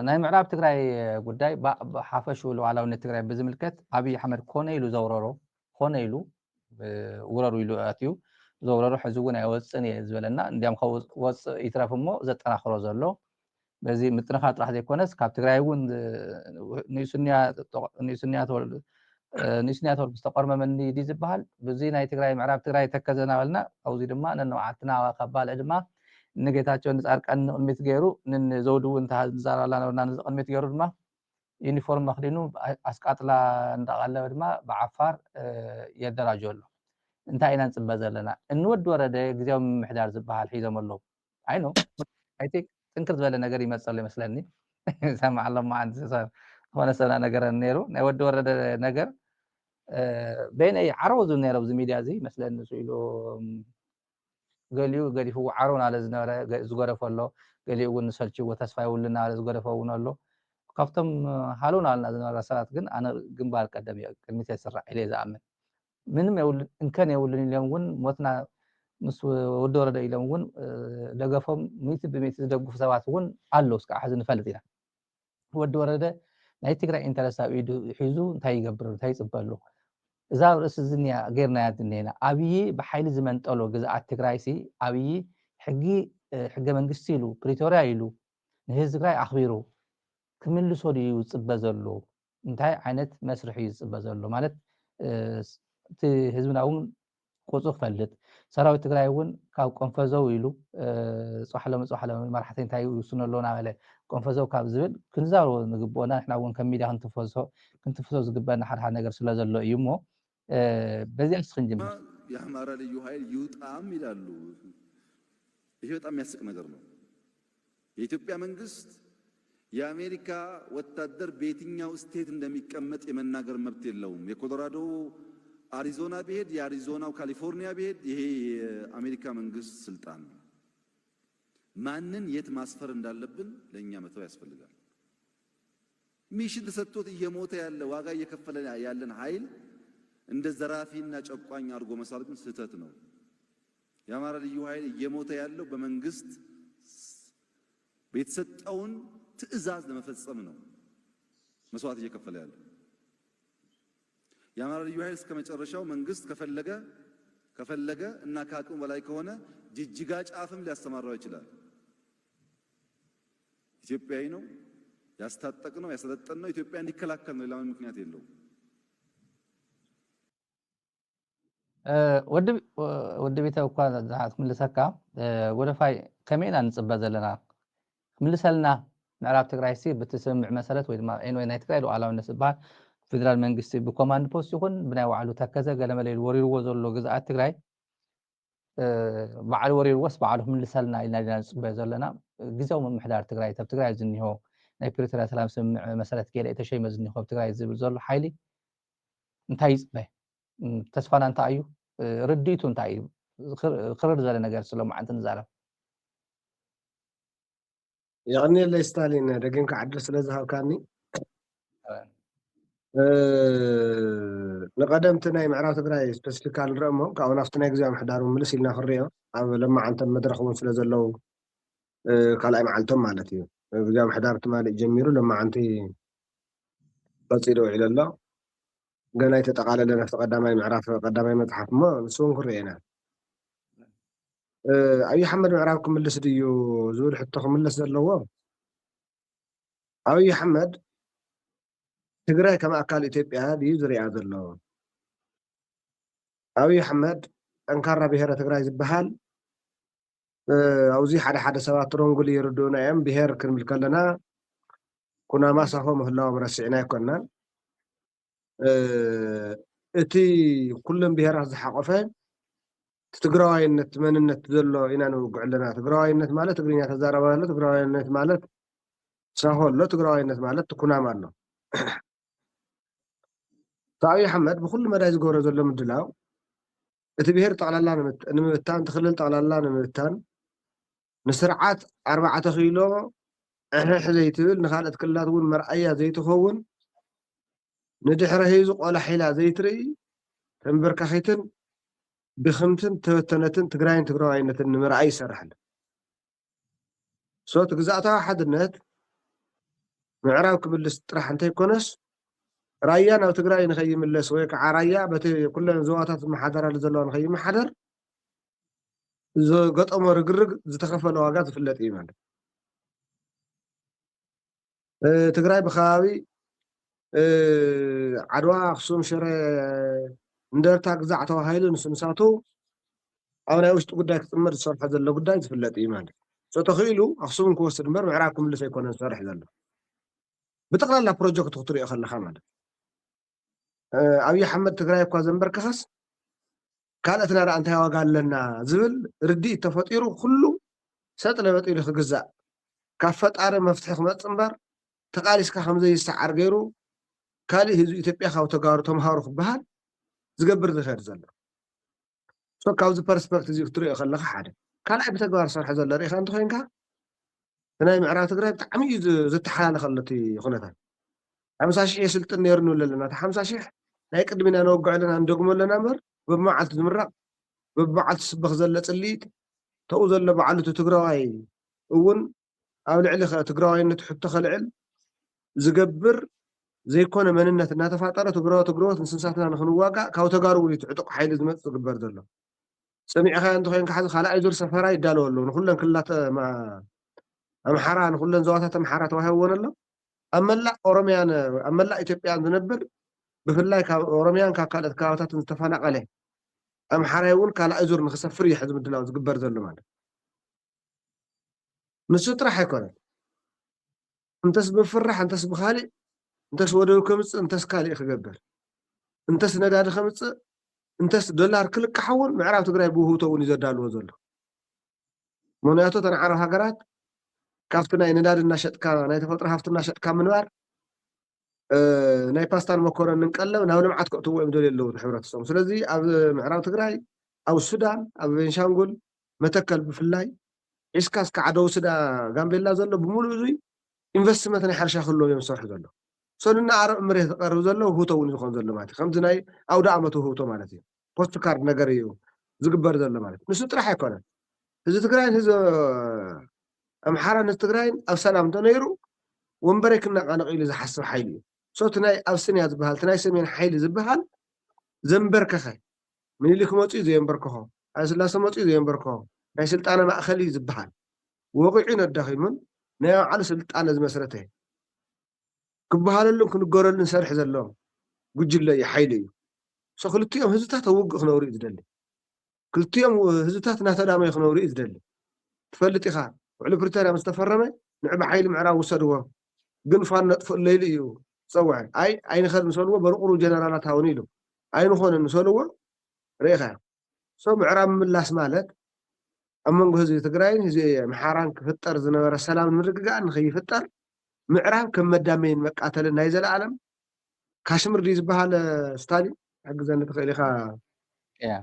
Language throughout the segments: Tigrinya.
ናይ ምዕራብ ትግራይ ጉዳይ ብሓፈሹ ሉዓላውነት ትግራይ ብዝምልከት ኣብይ ኣሕመድ ኮነ ኢሉ ዘውረሮ፣ ኮነ ኢሉ ውረሩ ኢሉ ኣትዩ ዘውረሮ፣ ሕዚ እውን ኣይወፅን እየ ዝበለና፣ እንዲያም ካብ ወፅእ ይትረፍ እሞ ዘጠናኽሮ ዘሎ በዚ ምጥንኻር ጥራሕ ዘይኮነስ ካብ ትግራይ እውን ንስንያት ወርቅ ዝተቆርመመኒ ዲ ዝበሃል ብዚ ናይ ትግራይ ምዕራብ ትግራይ ተከዘ እናበልና ኣብዚ ድማ ነነባዓትና ካብ ባልዕ ድማ ንጌታቸው ንፃርቃን ንቅድሚት ገይሩ ንዘውዱ እውን ንዛረብ ኣላ ነበርና ንዚ ቅድሚት ገይሩ ድማ ዩኒፎርም ኣክዲኑ ኣስቃጥላ እንዳቀለበ ድማ ብዓፋር የደራጆ ኣሎ። እንታይ ኢና ንፅበ ዘለና? እንወዲ ወረደ ግዜያዊ ምምሕዳር ዝበሃል ሒዞም ኣለዉ። ኣይኖ ኣይቲ ጥንክር ዝበለ ነገር ይመፀሉ ይመስለኒ። ሰማዕ ኣለማ ዝኾነ ሰብና ነገር ነይሩ ናይ ወዲ ወረደ ነገር በይነይ ዓረቡ ዝብ ነይረ ኣብዚ ሚድያ እዚ መስለኒ ንሱ ኢሉ ገሊኡ ገዲፍዎ ዓረው ናለ ዝነበረ ዝገደፎ ኣሎ፣ ገሊኡ እውን ንሰልችዎ ተስፋ የብሉን ናለ ዝገደፎ እውን ኣሎ። ካብቶም ሃለው ናልና ዝነበረ ሰባት ግን ኣነ ግንባር ቀደም እየ ቅድሚት የስራዕ ኢለ ዝኣምን። ምንም የብሉን እንከን የብሉን ኢሎም እውን ሞትና ምስ ወዲ ወረደ ኢሎም እውን ደገፎም ሚእቲ ብሚእቲ ዝደግፉ ሰባት እውን ኣለዉ እስካዕ ሕዚ ንፈልጥ ኢና። ወዲ ወረደ ናይ ትግራይ ኢንተረስት ኣብ ኢዱ ሒዙ እንታይ ይገብር እንታይ ይፅበሉ? እዛ ኣብ ርእሲ ዝንያ ገይርናያ ዝኒሄና ኣብዪ ብሓይሊ ዝመንጠሎ ግዝኣት ትግራይ ሲ ኣብዪ ሕጊ ሕገ መንግስቲ ኢሉ ፕሪቶርያ ኢሉ ንህዝቢ ትግራይ ኣኽቢሩ ክምልሶ ድዩ ዝፅበ ዘሎ? እንታይ ዓይነት መስርሕ እዩ ዝፅበ ዘሎ ማለት እቲ ህዝብና እውን ቁፁ ክፈልጥ ሰራዊት ትግራይ እውን ካብ ቆንፈዘው ኢሉ ፅባሕ ሎሚ ፅባሕ ሎሚ መራሕቲ እንታይ ይውስኑ ኣለዉ እናበለ ቆንፈዘው ካብ ዝብል ክንዛረቦ ንግብኦና ንሕና እውን ከም ሚድያ ክንትፈሶ ዝግበአና ሓደ ሓደ ነገር ስለ ዘሎ እዩ እሞ በዚኣ እስኪ ክንጅምር። የአማራ ልዩ ኃይል ይውጣም ይላሉ። ይሄ በጣም የሚያስቅ ነገር ነው። የኢትዮጵያ መንግስት የአሜሪካ ወታደር በየትኛው ስቴት እንደሚቀመጥ የመናገር መብት የለውም። የኮሎራዶ አሪዞና ቢሄድ፣ የአሪዞናው ካሊፎርኒያ ቢሄድ ይሄ የአሜሪካ መንግስት ስልጣን ነው። ማንን የት ማስፈር እንዳለብን ለእኛ መተው ያስፈልጋል። ሚሽን ተሰጥቶት እየሞተ ያለ ዋጋ እየከፈለ ያለን ኃይል እንደ ዘራፊና ጨቋኝ አድርጎ መሳል ግን ስህተት ነው። የአማራ ልዩ ኃይል እየሞተ ያለው በመንግስት የተሰጠውን ትዕዛዝ ለመፈጸም ነው መስዋዕት እየከፈለ ያለው። የአማራ ልዩ ኃይል እስከ መጨረሻው መንግስት ከፈለገ ከፈለገ እና ከአቅሙ በላይ ከሆነ ጅጅጋ ጫፍም ሊያስተማራው ይችላል። ኢትዮጵያዊ ነው፣ ያስታጠቅ ነው፣ ያሰለጠን ነው፣ ኢትዮጵያ እንዲከላከል ነው። ሌላ ምንም ምክንያት የለውም። ወዲ ቤተ እኳ ክትምልሰካ ወደፋይ ከመይ ኢና ንፅበ ዘለና? ክምልሰልና ምዕራብ ትግራይ ሲ ብቲ ስምምዕ መሰረት ወይ ድማ ኤንወይ ናይ ትግራይ ሉዓላውነት ዝበሃል ፌደራል መንግስቲ ብኮማንድ ፖስት ይኹን ብናይ ባዕሉ ተከዘ ገለመለ ኢሉ ወሪርዎ ዘሎ ግዝኣት ትግራይ ባዕሉ ወሪርዎስ ባዕሉ ክምልሰልና ኢልና ኢና ንፅበዮ ዘለና። ግዜያዊ ምምሕዳር ትግራይ ኣብ ትግራይ ዝኒሆ ናይ ፕሪቶርያ ሰላም ስምምዕ መሰረት ገይረ ተሸይመ ዝኒሆ ኣብ ትግራይ ዝብል ዘሎ ሓይሊ እንታይ ይፅበ? ተስፋና እንታይ እዩ? ርድኢቱ እንታይ እዩ? ክርር ዝበለ ነገር ስለ መዓንቲ ንዛረብ። የቐንየለይ ስታሊን፣ ደጊምካ ዕድል ስለ ዝሃብካኒ። ንቐደምቲ ናይ ምዕራብ ትግራይ ስፐሲፊካል ንረእሞ ካብኡ ናብቲ ናይ ግዜያዊ ምሕዳር ምልስ ኢልና ክንሪኦ ኣብ ለማዓንቶም መድረኽ እውን ስለ ዘለዉ ካልኣይ መዓልቶም ማለት እዩ። ግዜያዊ ምሕዳር ትማሊ ጀሚሩ ለማዓንቲ ቀፂሉ ውዒሉ ኣሎ። ገና ኣይተጠቓለለን ኣብቲ ቀዳማይ ምዕራፍ ቀዳማይ መፅሓፍ እሞ ንሱ እውን ክንሪኦ ኢና። ኣብይ ኣሕመድ ምዕራብ ክምልስ ድዩ ዝብል ሕቶ ክምለስ ዘለዎ ኣብይ ኣሕመድ ትግራይ ከም ኣካል ኢትዮጵያ ድዩ ዝሪኣ ዘሎ? ኣብይ ኣሕመድ ጠንካራ ብሄረ ትግራይ ዝበሃል ኣብዚ ሓደ ሓደ ሰባት ሮንግሊ ይርድኡና እዮም። ብሄር ክንብል ከለና ኩናማ ሳሆ ምህላዎም ረሲዕና ኣይኮናን። እቲ ኩለን ብሄራት ዝሓቆፈ ትግራዋይነት መንነት ዘሎ ኢና ንውግዕ ኣለና። ትግራዋይነት ማለት ትግርኛ ተዛረባ ኣሎ። ትግራዋይነት ማለት ሳሆ ኣሎ። ትግራዋይነት ማለት ኩናማ ኣሎ። እቲ ኣብይ ኣሕመድ ብኩሉ መዳይ ዝገብሮ ዘሎ ምድላው እቲ ብሄር ጠቕላላ ንምብታን፣ እቲ ክልል ጠቕላላ ንምብታን፣ ንስርዓት ኣርባዕተ ኪሎ ዕሕሕ ዘይትብል፣ ንካልኦት ክልላት እውን መርኣያ ዘይትኸውን፣ ንድሕረ ሂዙ ቆላሕ ኢላ ዘይትርኢ፣ ተንበርካኺትን ድኽምትን ተበተነትን ትግራይን ትግራዋይነትን ንምርኣይ ይሰርሕ ኣሎ። ሶ እቲ ግዝኣታዊ ሓድነት ምዕራብ ክምልስ ጥራሕ እንተይኮነስ፣ ራያ ናብ ትግራይ ንኸይምለስ ወይ ከዓ ራያ በቲ ኩለን ዞባታት ዝመሓደራሉ ዘለዋ ንኸይመሓደር ዝገጠሞ ርግርግ ዝተኸፈለ ዋጋ ዝፍለጥ እዩ ማለት። ትግራይ ብከባቢ ዓድዋ፣ ኣክሱም፣ ሽረ፣ እንደርታ ግዛዕ ተባሂሉ ንስንሳቱ ኣብ ናይ ውሽጢ ጉዳይ ክጥምር ዝሰርሖ ዘሎ ጉዳይ ዝፍለጥ እዩ ማለት። ተተኽኢሉ ኣክሱምን ክወስድ እምበር ምዕራብ ክምልስ ኣይኮነን ዝሰርሕ ዘሎ። ብጠቕላላ ፕሮጀክቱ ክትሪኦ ከለኻ ማለት፣ ኣብዪ ኣሕመድ ትግራይ እኳ ዘንበርከኸስ ካልኦትና ደኣ እንታይ ዋጋ ኣለና ዝብል ርድኢት ተፈጢሩ ኩሉ ሰጥ ለበጥ ኢሉ ክግዛእ፣ ካብ ፈጣሪ መፍትሒ ክመጽእ እምበር ተቓሊስካ ከም ዘይሰዓር ገይሩ ካልእ ህዝቢ ኢትዮጵያ ካብ ተጋሩ ተምሃሩ ክበሃል ዝገብር ዝኸድ ዘሎ። So ካብዚ ፐርስፐክቲቭ እዚ ክትሪኦ ከለኻ ሓደ ካልኣይ ብተግባር ዝሰርሐ ዘሎ ርኢኻ እንተኾይንካ እቲ ናይ ምዕራብ ትግራይ ብጣዕሚ እዩ ዝ- ዝተሓላለኸሉ እቲ ኩነታት። ሓምሳ ሺሕ የስልጥን ነይሩ ንብል ኣለና። እቲ ሓምሳ ሺሕ ናይ ቅድሚና ነወግዖ ኣለና፣ ንደግሞ ኣለና እምበር በብመዓልቱ ዝምረቕ በብመዓልቱ ዝስበኽ ዘሎ ጽልኢት ተኡ ዘሎ ባዕሉ እቲ ትግራዋይ እውን ኣብ ልዕሊ ከ- ትግራዋይነት ሕቶ ከልዕል ዝገብር ዘይኮነ መንነት እናተፋጠረ ትግሮ ትግሮት ንስንሳትና ንክንዋጋእ ካብ ተጋሩ እውን እዩ እቲ ዕጡቕ ሓይሊ ዝመፅእ ዝግበር ዘሎ። ሰሚዕኻዮ እንተኮይንካ ሕዚ ካልኣይ ዙር ሰፈራ ይዳለወ ኣለዉ። ንኩለን ክልላት ኣምሓራ ንኩለን ዞባታት ኣምሓራ ተዋሂብወን ኣሎ። ኣብ መላእ ኦሮሚያን ኣብ መላእ ኢትዮጵያን ዝነብር ብፍላይ ካብ ኦሮሚያን ካብ ካልኦት ከባብታትን ዝተፈናቀለ ኣምሓራይ እውን ካልኣይ ዙር ንክሰፍር እዩ ሕዚ ምድላው ዝግበር ዘሎ ማለት። ንሱ ጥራሕ ኣይኮነን። እንተስ ብምፍራሕ እንተስ ብካሊእ እንተስ ወደብ ከምፅእ እንተስ ካሊእ ክገብር እንተስ ነዳዲ ከምፅእ እንተስ ዶላር ክልቃሕ እውን ምዕራብ ትግራይ ብውህብቶ እውን እዩ ዘዳልዎ ዘሎ። ምክንያቱ እተን ዓረብ ሃገራት ካብቲ ናይ ነዳዲ እናሸጥካ ናይ ተፈጥሮ ሃፍቲ እናሸጥካ ምንባር ናይ ፓስታን መኮረንን ቀለብ ናብ ልምዓት ከእትዎ እዮም ደልዩ ኣለዉ ሕብረተሰቡ። ስለዚ ኣብ ምዕራብ ትግራይ፣ ኣብ ሱዳን፣ ኣብ ቤንሻንጉል፣ መተከል ብፍላይ ሒዝካ እስከ ዓደው ስዳ ጋምቤላ ዘሎ ብምሉእ እዙይ ኢንቨስትመንት ናይ ሕርሻ ክህልዎም እዮም ዝሰርሑ ዘሎ። ሰሉና ኣረብ መሬት ዝቀርብ ዘሎ ውህብቶ እውን ዝኮን ዘሎ ማለት እዩ። ከምዚ ናይ ኣውደ ኣመት ውህብቶ ማለት እዩ። ፖስት ካርድ ነገር እዩ ዝግበር ዘሎ ማለት እዩ። ንሱ ጥራሕ ኣይኮነን። ህዝቢ ትግራይን ህዝቢ ኣምሓራን ህዝቢ ትግራይን ኣብ ሰላም እንተነይሩ ወንበረይ ክነቃነቅ ኢሉ ዝሓስብ ሓይሊ እዩ። So እቲ ናይ ኣብስንያ ዝበሃል እቲ ናይ ሰሜን ሓይሊ ዝበሃል ዘንበርከኸ ምኒልክ መፅኡ ዘየንበርከኾ፣ ሃይለስላሴ መፅኡ ዘየንበርከኾ ናይ ስልጣነ ማእከል እዩ ዝበሃል ወቂዑን ኣዳኺሙን ናይ ባዕሉ ስልጣነ ዝመስረተ ክበሃለሉን ክንገረሉን ሰርሒ ዘለዎም ጉጅለ እዩ፣ ሓይሊ እዩ። So ክልቲኦም ህዝብታት ኣብ ውግእ ክነብሩ እዩ ዝደሊ። ክልቲኦም ህዝብታት እናተዳመዩ ክነብሩ እዩ ዝደሊ። ትፈልጥ ኢኻ፣ ውዕሊ ፕሪቶርያ ምስ ተፈረመ ንዕ ብሓይሊ ምዕራብ ውሰድዎ፣ ግን ፋኖ ኣጥፍእለይ ኢሉ እዩ ዝፀውዐ። ኣይ ኣይንኸድ ምስ በልዎ በርቁሩ ጀነራላት ሃውኒ ኢሉ ኣይንኾንን ምስ በልዎ ርኢኻዮ። So ምዕራብ ምምላስ ማለት ኣብ መንጎ ህዝቢ ትግራይን ህዝቢ ኣምሓራን ክፍጠር ዝነበረ ሰላም ንምርግጋእን ንከይፍጠር ምዕራብ ከም መዳመይን መቃተልን ናይ ዘለኣለም ካሽምር ድዩ ዝበሃል ስታሊን ሓግዘኒ ትኽእል ኢኻ። ያ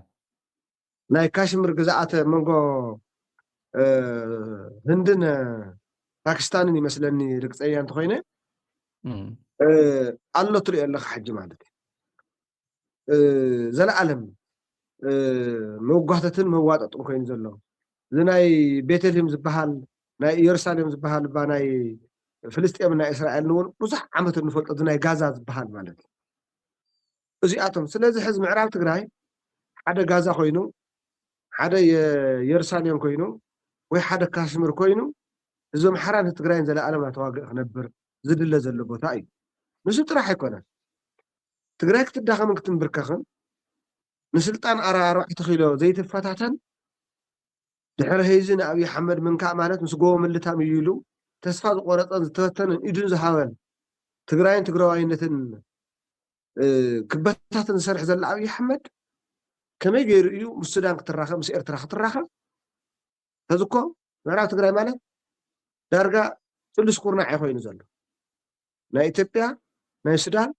ናይ ካሽምር ግዝኣት መንጎ ህንድን ፓኪስታንን ይመስለኒ ርግፀኛ እንተኮይነ ኣሎ ትሪኦ ኣለካ ሕጂ ማለት እዩ። ዘለኣለም መጓተትን መዋጠጥን ኮይኑ ዘሎ እዚ ናይ ቤተልሄም ዝበሃል ናይ ኢየሩሳሌም ዝበሃል ባ ናይ ፍልስጤም ናይ እስራኤል ንውን ብዙሕ ዓመት እንፈልጦ እዚ ናይ ጋዛ ዝበሃል ማለት እዩ። እዚኣቶም ስለዚ ሕዚ ምዕራብ ትግራይ ሓደ ጋዛ ኮይኑ ሓደ የሩሳሌም ኮይኑ ወይ ሓደ ካሽምር ኮይኑ ህዝቢ ኣምሓራን ትግራይን ዘለኣለም ተዋግእ ክነብር ዝድለ ዘሎ ቦታ እዩ። ንሱ ጥራሕ ኣይኮነን። ትግራይ ክትዳኸምን ክትንብርከኽን ንስልጣን ኣርባዕተ ኪሎ ዘይትፈታተን ድሕሪ ህዚ ንኣብይ ኣሕመድ ምንካእ ማለት ምስ ጎቦ ምልታም እዩ ኢሉ ተስፋ ዝቆረፀን ዝተበተነን ኢዱን ዝሃበን ትግራይን ትግራዋይነትን ክበታተን ዝሰርሕ ዘሎ ኣብይ ኣሕመድ ከመይ ገይሩ እዩ ምስ ሱዳን ክትራኸብ ምስ ኤርትራ ክትራኸብ? ሕዚ እኮ ምዕራብ ትግራይ ማለት ዳርጋ ጥሉስ ኩርናዕ እዩ ኮይኑ ዘሎ። ናይ ኢትዮጵያ፣ ናይ ሱዳን፣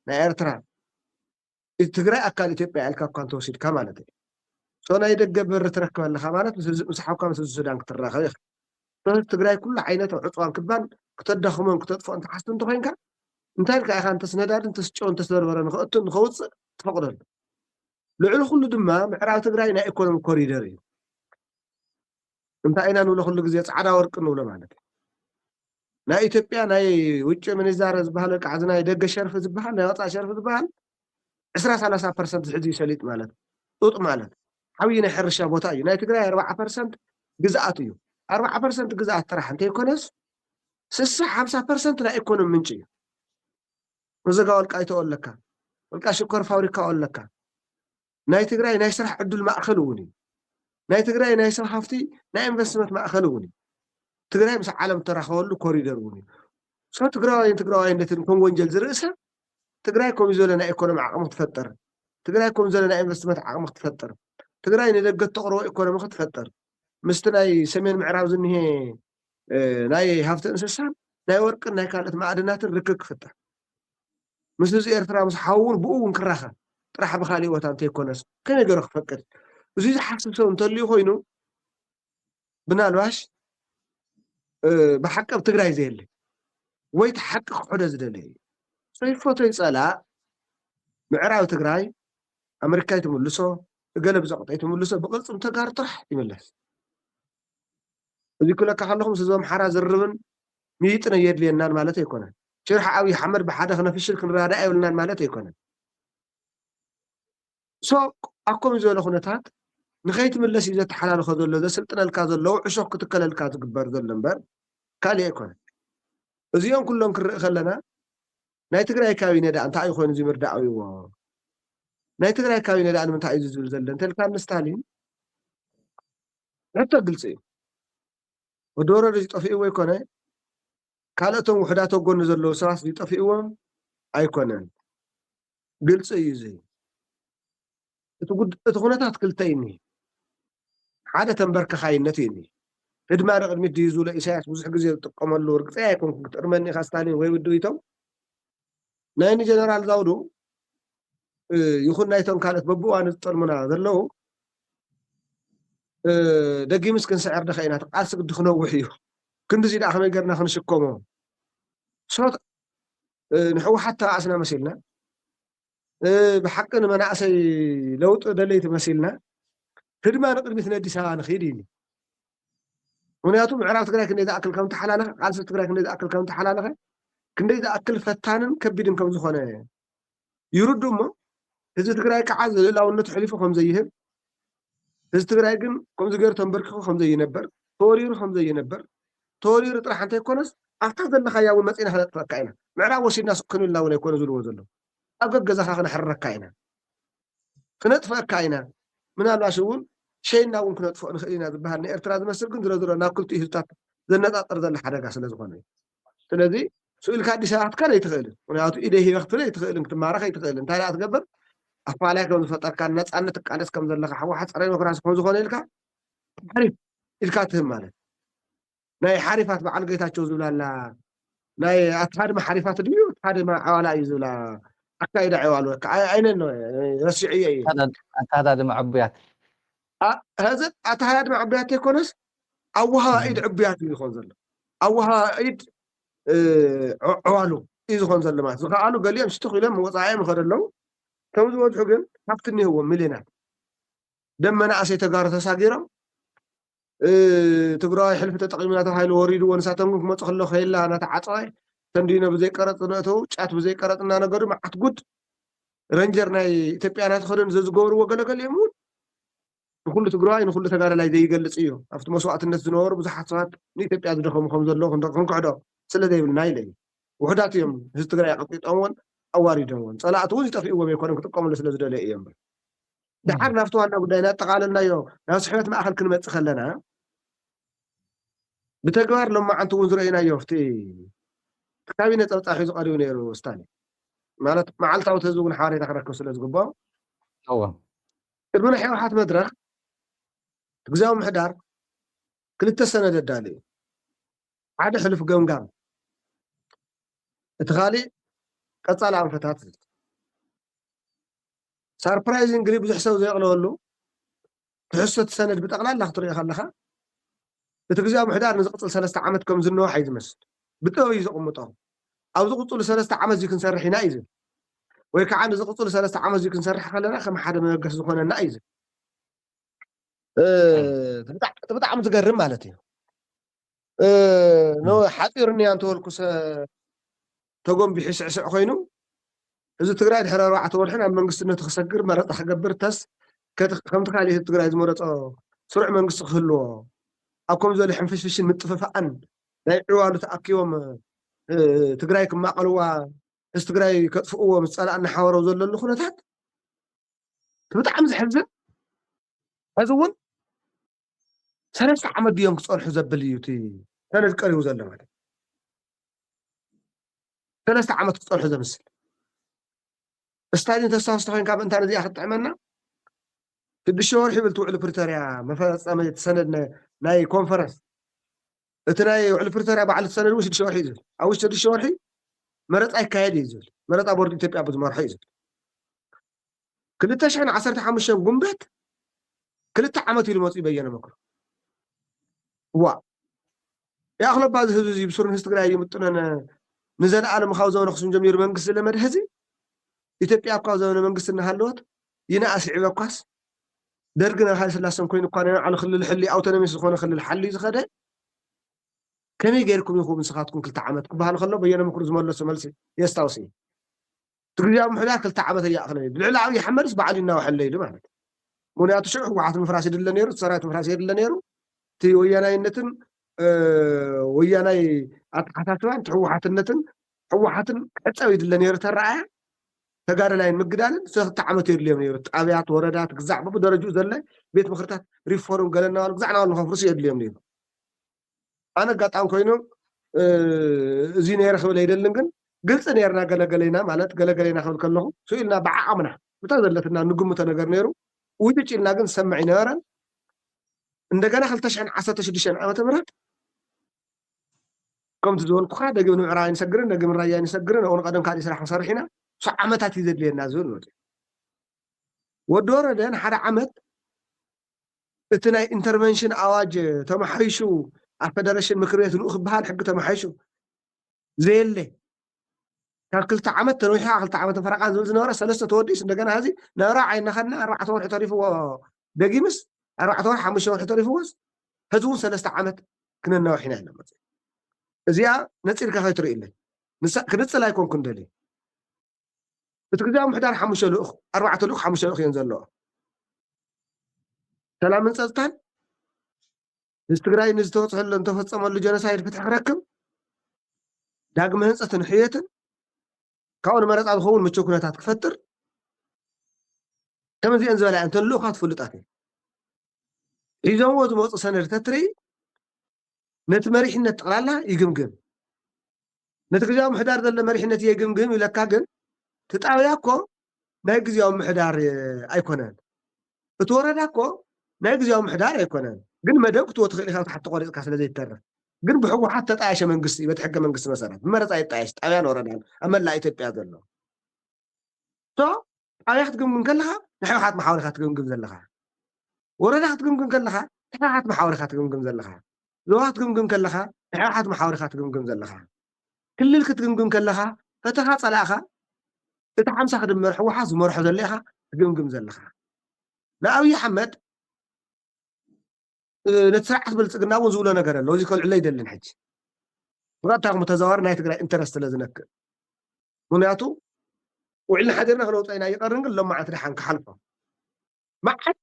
ናይ ኤርትራ፣ እቲ ትግራይ ኣካል ኢትዮጵያ ኢልካ እኳ እንተወሲድካ ማለት እዩ። So ናይ ደገ በሪ ትረክብ ኣለካ ማለት ምስ ህዝቢ- ምስ ሓውካ ምስ ህዝቢ ሱዳን ክትራኸብ ኢኻ። So ህዝቢ ትግራይ ኩሉ ዓይነት ዕፅዋን ክባን ክተዳኽሞን ክተጥፍኦን ትሓስብ እንተኮይንካ እንታይ ኢልካ ኢኻ እንተስ ነዳዲ እንተስ ጨው እንተስ በርበረ ንኸእቱ ንኸውፅእ ትፈቕደሉ? ልዕሊ ኩሉ ድማ ምዕራብ ትግራይ ናይ ኢኮኖሚ ኮሪደር እዩ። እንታይ ኢና ንብሎ ኩሉ ግዜ ፃዕዳ ወርቂ ንብሎ ማለት እዩ። ናይ ኢትዮጵያ ናይ ውጭ ምንዛረ ዝበሃል ወይ ከዓ እዚ ናይ ደገ ሸርፊ ዝበሃል ናይ ወፃኢ ሸርፊ ዝበሃል ዕስራ ሰላሳ ፐርሰንት ሕዚ ይሰሊጥ ማለት ጡጥ ማለት ዓብዪ ናይ ሕርሻ ቦታ እዩ። ናይ ትግራይ ኣርባዓ ፐርሰንት ግዝኣት እዩ። ኣርባዓ ፐርሰንት ግዝኣት ጥራሕ እንተይኮነስ ስሳ ሓምሳ ፐርሰንት ናይ ኢኮኖሚ ምንጭ እዩ። መዘጋ ወልቃይቶ ኣለካ፣ ወልቃ ሽኮር ፋብሪካ ኣለካ። ናይ ትግራይ ናይ ስራሕ ዕድል ማእኸል እውን እዩ። ናይ ትግራይ ናይ ሰብ ሃፍቲ ናይ ኢንቨስትመንት ማእኸል እውን እዩ። ትግራይ ምስ ዓለም እተራኸበሉ ኮሪደር እውን እዩ። ሶ ትግራዋይን ትግራዋይነትን ከም ወንጀል ዝርኢ ሰብ ትግራይ ከምኡ ዝበለ ናይ ኢኮኖሚ ዓቕሚ ክትፈጥር፣ ትግራይ ከምኡ ዝበለ ናይ ኢንቨስትመንት ዓቕሚ ክትፈጥር፣ ትግራይ ንደገ እተቕርቦ ኢኮኖሚ ክትፈጥር፣ ምስቲ ናይ ሰሜን ምዕራብ ዝኒሄ ናይ ሃፍቲ እንስሳን ናይ ወርቅን ናይ ካልኦት ማዕድናትን ርክብ ክፍጠር፣ ምስ ህዝቢ ኤርትራ ምስ ሓውን ብኡ እውን ክራኸብ ጥራሕ ብካሊእ ቦታ እንተይኮነስ ከመይ ገይሩ ክፈቅድ? እዚ ዝሓስብ ሰብ እንተልዩ ኮይኑ ብናልባሽ ብሓቂ ኣብ ትግራይ ዘየለ ወይ እቲ ሓቂ ክሕዶ ዝደለ እዩ። ሰይፎቶ ይፀላእ ምዕራብ ትግራይ ኣመሪካ ይትምልሶ እገለ ብዘቕጠ ይትምልሶ ብቅልፅም ተጋሩ ጥራሕ ይምለስ። እዚ ክለካ ከለኹም ስዞም ሓራ ዝርብን ሚይጥን ኣየድልየናን ማለት ኣይኮነን። ሽርሒ ኣብይ ኣሕመድ ብሓደ ክነፍሽል ክንረዳእ የብልናን ማለት ኣይኮነን። ሶ ኣብ ከምኡ ዝበለ ኩነታት ንኸይትምለስ እዩ ዘተሓላልኾ ዘሎ ዘስልጥነልካ ዘለዉ ዕሾክ ክትከለልካ ዝግበር ዘሎ እምበር ካሊእ ኣይኮነን። እዚኦም ኩሎም ክንርኢ ከለና ናይ ትግራይ ካቢነ ደኣ እንታይ እዩ ኮይኑ እዚ ምርዳእ ኣብይዎ? ናይ ትግራይ ካቢነ ደኣ ንምንታይ እዩ ዝብል ዘሎ እንተልካ ንስታሊን ሕቶ ግልፂ እዩ። ወዲ ወረደ ዝጠፍእዎ ኣይኮነ ካልኦቶም ውሕዳት ጎኒ ዘለዉ ሰባት ዝጠፍእዎም ኣይኮነን። ግልፂ እዩ እዚ። እቲ ኩነታት ክልተ እዩ እኒሄ። ሓደ ተንበርከኻይነት እዩ እኒሄ። ህድማ ንቅድሚት ድዩ ዝብሎ ኢሳያስ ብዙሕ ግዜ ዝጥቀመሉ ርግፀይ ኣይኮንኩ ክትእርመኒ ኢኻ ስታሊን ወይ ውድብ ኢቶም ናይ ንጀነራል ዛውዱ ይኹን ናይቶም ካልኦት በብእዋኑ ዝጠልሙና ዘለዉ ደጊምስ ክንስዕር ደኸ ኢና ቃልሲ ግዲ ክነውሕ እዩ። ክንድዚ ደኣ ከመይ ገርና ክንሽከሞ ሶት ንሕወሓት ተባእስና መሲልና ብሓቂ ንመናእሰይ ለውጢ ደለይቲ መሲልና ህድማ ንቅድሚት ነዲስ ኣበባ ንኽይድ እዩ። ምክንያቱ ምዕራብ ትግራይ ክንደይ ዝኣክል ከም ተሓላለኸ ቃልሲ ትግራይ ክንደይ ዝኣክል ከም ተሓላለኸ ክንደይ ዝኣክል ፈታንን ከቢድን ከም ዝኾነ ይርዱ እሞ ህዝቢ ትግራይ ከዓ ልእላውነቱ ሕሊፉ ከም ዘይህብ ህዝቢ ትግራይ ግን ከምዚ ገይሩ ተንበርኪኹ ከም ዘይነበር ተወሪሩ ከም ዘይነበር ተወሪሩ ጥራሕ እንተይኮነስ ኣብታ ዘለኻያ እውን መፂና ክነጥፈካ ኢና ምዕራብ ወሲድና ስክንልና እውን ኣይኮነ ዝብልዎ ዘለዉ ኣብ ገገዛኻ ክነሕረካ ኢና ክነጥፈካ ኢና ምናልባሽ እውን ሸይና እውን ክነጥፍኦ ንኽእል ኢና ዝበሃል ንኤርትራ ዝመስል ግን ዝረዝሮ ናብ ክልቲኡ ህዝብታት ዘነፃፅር ዘሎ ሓደጋ ስለ ዝኾነ እዩ ስለዚ ስኢልካ ኣዲስ ኣበባ ክትከድ ኣይትኽእልን ምክንያቱ ኢደ ሂበ ክትብል ኣይትኽእልን ክትማረኽ ኣይትኽእልን እንታይ ደኣ ትገብር ኣፋላይ ከም ዝፈጠርካ ነፃነት ትቃለስ ከም ዘለካ ሕወሓት ፀረ ዲሞክራሲ ከም ዝኾነ ኢልካ ሓሪፍ ኢልካ ትህብ ማለት ናይ ሓሪፋት በዓል ጌታቸው ዝብላላ ናይ ኣታ ድማ ሓሪፋት ድዩ ኣታ ድማ ዓዋላ እዩ ዝብላ ኣካይዳ ዕዋሉ ኣይነን ረሲዑ እየ ኣካዳ ድማ ዕቡያት ሀዘ ኣታ ድማ ዕቡያት ኣይኮነስ ኣወሃባ ኢድ ዕቡያት እዩ ዝኾን ዘሎ ኣወሃባ ኢድ ዕዋሉ እዩ ዝኾን ዘሎ ማለት ዝኸኣሉ ገሊኦም ሽትኽ ኢሎም ወፃኢ እዮም ይኸዱ ኣለዉ ከም ዝበዝሑ ግን ሃብቲ እኒህዎም ሚልዮናት ደም መናእሰይ ተጋሩ ተሳጊሮም ትግራዋይ ሕልፊ ተጠቒሙ እናተባሂሉ ወሪድዎ ንሳቶም ግን ክመፁ ከሎ ከየላ እናተዓፀወ ተንዲኖ ብዘይቀረፅ ነእተው ጫት ብዘይቀረፅ እናነገዱ መዓት ጉድ ረንጀር ናይ ኢትዮጵያ እናተኸደኑ ዘዝገበርዎ ገለገሊኦም እውን ንኩሉ ትግራዋይ ንኩሉ ተጋዳላይ ዘይገልፅ እዩ ኣብቲ መስዋእትነት ዝነበሩ ብዙሓት ሰባት ንኢትዮጵያ ዝደኸሙ ከም ዘለዉ ክንክሕዶ ስለ ዘይብልና ኢለ እዩ ውሕዳት እዮም ህዝቢ ትግራይ ኣቐጢጦምዎን ኣዋሪዶምዎን ፀላእቲ እውን ዝጠፍእዎም ኣይኮነን ክጥቀምሉ ስለ ዝደለዩ እዮም ድሓር ናብቲ ዋና ጉዳይ እናጠቓለልናዮ ናብ ስሕበት ማእኸል ክንመፅእ ከለና ብተግባር ሎማዓንቲ እውን ዝረእናዮ ኣብቲ ካቢነ ፀብፃብ ሒዙ ቀሪቡ ነይሩ ስታሊን ማለት መዓልታዊ እቲ ህዝቢ እውን ሓበሬታ ክረክብ ስለ ዝግብኦ እወ ቅድሚ ናይ ህወሓት መድረክ እቲ ግዝያዊ ምሕዳር ክልተ ሰነድ ኣዳልዩ ሓደ ሕሉፍ ገምጋም እቲ ካሊእ ቀፃሊ ኣንፈታት ዝብል surprisingly ብዙሕ ሰብ ዘየቕለበሉ ትሕዝቶ እቲ ሰነድ ብጠቕላላ ክትሪኦ ከለኻ እቲ ግዜያዊ ምሕዳር ንዝቕፅል ሰለስተ ዓመት ከም ዝንዋሕ እዩ ዝመስል ብጥበብ እዩ ዘቕምጦ ኣብ ዝቕፅሉ ሰለስተ ዓመት እዚ ክንሰርሕ ኢና እዩ ዝብል ወይ ከዓ ንዝቕፅሉ ሰለስተ ዓመት እዚ ክንሰርሕ ከለና ከም ሓደ መበገሲ ዝኾነና እዩ ዝብል እቲ ብጣዕሚ ዝገርም ማለት እዩ ኖ ሓፂርኒ እንተበልኩ ተጎንቢሑ ስዕስዕ ኮይኑ፣ ህዝቢ ትግራይ ድሕሪ ኣርባዕተ ወርሒ ናብ መንግስትነቱ ክሰግር፣ መረፃ ክገብር፣ ተስ ከምቲ ካልእ ህዝቢ ትግራይ ዝመረፆ ስሩዕ መንግስቲ ክህልዎ፣ ኣብ ከምዚ ዝበለ ሕንፍሽፍሽን ምጥፍፋኣን ናይ ዕዋሉ ተኣኪቦም ትግራይ ክማቐልዋ፣ ህዝቢ ትግራይ ከጥፍእዎ ምስ ፀላእ እናሓበረው ዘለሉ ኩነታት ብጣዕሚ ዘሕዝን። ሕዚ እውን ሰለስተ ዓመት ድዮም ክፀንሑ ዘብል እዩ እቲ ሰነድ ቀሪቡ ዘሎ ማለት። ሰለስተ ዓመት ክፀንሑ ዘምስል። ስታሊን ተስፋ ተኮይንካ ምእንታ ነዚኣ ክትጥዕመና ሽዱሽተ ወርሒ ብል ትውዕሉ ፕሪቶርያ መፈፀመ ሰነድ ናይ ኮንፈረንስ። እቲ ናይ ውዕሊ ፕሪቶርያ በዓል ሰነድ እውን ሽዱሽተ ወርሒ እዩ ዝብል። ኣብ ውሽጢ ሽዱሽተ ወርሒ መረፃ ይካየድ እዩ ዝብል። መረፃ ቦርድ ኢትዮጵያ ብዝመርሖ እዩ ዝብል። ክልተ ሽሕን ዓሰርተ ሓሙሽተን ጉንበት ክልተ ዓመት ኢሉ መፅኡ በየነ መክሩ። ዋ ያእኽለባ እዚ ህዝቢ እዚ ብስሩ ንህዝቢ ትግራይ ይምጥነን። ንዘለኣለም ካብ ዘበነ ኣኽሱም ጀሚሩ መንግስቲ ዝለመደ ህዝቢ ኢትዮጵያ እኳ ዘበነ መንግስቲ እናሃለወት ይንኣስ ይዕበ እኳስ ደርግን ሃይለ ስላሰን ኮይኑ እኳ ናይ ባዕሉ ክልል ሕሊ ኣውቶኖሚስ ዝኾነ ክልል ሓልዩ ዝኸደ ከመይ ጌርኩም ኢኹም ንስኻትኩም ክልተ ዓመት ክበሃል ከሎ በየነ ምክሩ ዝመለሶ መልሲ የስታውስ እዩ። እቲ ግዜያዊ ምሕዳር ክልተ ዓመት ኣይኣኽልን እዩ። ልዕሊ ኣብይ ኣሕመድስ ባዕሉ ይናውሐለይ ኢሉ ማለት እዩ። ምክንያቱ ሽዑ ህወሓት ምፍራስ የድለ ነይሩ፣ እቲ ሰራዊት ምፍራስ የድለ ነይሩ። እቲ ወያናይነትን ወያናይ ኣተሓሳስባን እቲ ህወሓትነትን ህወሓትን ክሕፀብ ይድለ ነይሩ። ተረኣያ ተጋደላይን ምግዳልን ሰለስተ ዓመት የድልዮም ነይሩ። ጣብያት፣ ወረዳት፣ ግዛዕ በብደረጅኡ ዘለ ቤት ምክርታት ሪፎርም ገለ እናባሉ ግዛዕ እናባሉ ንኸፍርሱ የድልዮም ነይሩ። ኣነ ኣጋጣሚ ኮይኑ እዚ ነይረ ክብል ኣይደልን፣ ግን ግልፂ ነይርና ገለገለይና ማለት ገለገለይና ክብል ከለኹ ስኢልና ብዓቕምና ብታ ዘለትና ንግምቶ ነገር ነይሩ። ውጭጭ ኢልና ግን ዝሰምዕ ኣይነበረን። እንደገና ክልተ ሽሕን ዓሰርተ ሽዱሽተን ዓመተ ምህረት ከምቲ ዝበልኩኻ ደጊም ንምዕራብ ኣይንሰግርን፣ ደጊም ንራያ ኣይንሰግርን፣ ኣብኡ ንቐደም ካልእ ስራሕ ክንሰርሕ ኢና፣ ሶ ዓመታት እዩ ዘድልየና ዝብል መፅኡ። ወዲ ወረደ ንሓደ ዓመት እቲ ናይ ኢንተርቨንሽን ኣዋጅ ተመሓይሹ ኣብ ፈደረሽን ምክር ቤት ልኡ ክበሃል ሕጊ ተመሓይሹ ዘየለ ካብ ክልተ ዓመት ተነዊሕካ ክልተ ዓመት ፈረቃን ዝብል ዝነበረ ሰለስተ ተወዲእስ እንደገና ሕዚ ናብ ራብዓይ እናኸድና ኣርባዕተ ወርሒ ተሪፍዎ ደጊምስ ኣርባዕተ ወርሒ ሓሙሽተ ወርሒ ተሪፍዎስ ሕዚ እውን ሰለስተ ዓመት ክነናውሕ ኢና ኢልና መፅእ እዚኣ ነፂርካ ከይትርእይለይ ንሳ ክንፅል ኣይኮንኩን ደልየ እቲ ግዜያዊ ምሕዳር ሓሙሽተ ልኡኽ ኣርባዕተ ልኡኽ ሓሙሽተ ልኡኽ እየን ዘለዎ ሰላምን ፀፅታን ህዝቢ ትግራይ ንዝተወፅሐሉ እንተፈፀመሉ ጀኖሳይድ ፍትሒ ክረክብ ዳግመ ህንፀትን ሕየትን ካብኡ ንመረፃ ዝኸውን ምቹው ኩነታት ክፈጥር ከምዚአን ዝበላ እየን ተን ልኡኻት ፍሉጣት እየን ሒዞምዎ ዝመፁ ሰነድ ተትርኢ ነቲ መሪሕነት ጠቕላላ ይግምግም ነቲ ግዜያዊ ምሕዳር ዘሎ መሪሕነት የግምግም ይብለካ ግን እቲ ጣብያ እኮ ናይ ግዜያዊ ምሕዳር ኣይኮነን እቲ ወረዳ እኮ ናይ ግዜያዊ ምሕዳር ኣይኮነን ግን መደብ ክትዎ ትኽእል ኢኻ ትሓቲ ቆሪፅካ ስለ ዘይተርፍ ግን ብህወሓት ተጣየሸ መንግስቲ በቲ ሕገ መንግስቲ መሰረት ብመረፃ ይጣየሽ ጣብያን ወረዳን ኣብ መላእ ኢትዮጵያ ዘሎ ሶ ጣብያ ክትግምግም ከለኻ ንሕወሓት መሓወር ኢኻ ትግምግም ዘለኻ ወረዳ ክትግምግም ከለኻ ንሕወሓት መሓወር ኢኻ ትግምግም ዘለኻ ዞባ ክትግምግም ከለኻ ንሕወሓት መሓወር ኢኻ ትግምግም ዘለኻ ክልል ክትግምግም ከለኻ ፈተኻ ፀላእኻ እቲ ሓምሳ ክድመር ሕወሓት ዝመርሖ ዘሎ ኢኻ ትግምግም ዘለኻ ንኣብይ ኣሕመድ ነቲ ስርዓት ብልፅግና እውን ዝብሎ ነገር ኣሎ እዚ ከልዕሎ ይደልን ሕጂ ብቐጥታ ከም ተዛዋሪ ናይ ትግራይ ኢንተረስት ስለ ዝነክእ ምክንያቱ ውዕልና ሓዲርና ክለውጦ ኢና ይቐርን ግን ሎም መዓልቲ ደሓን ክሓልፎ መዓት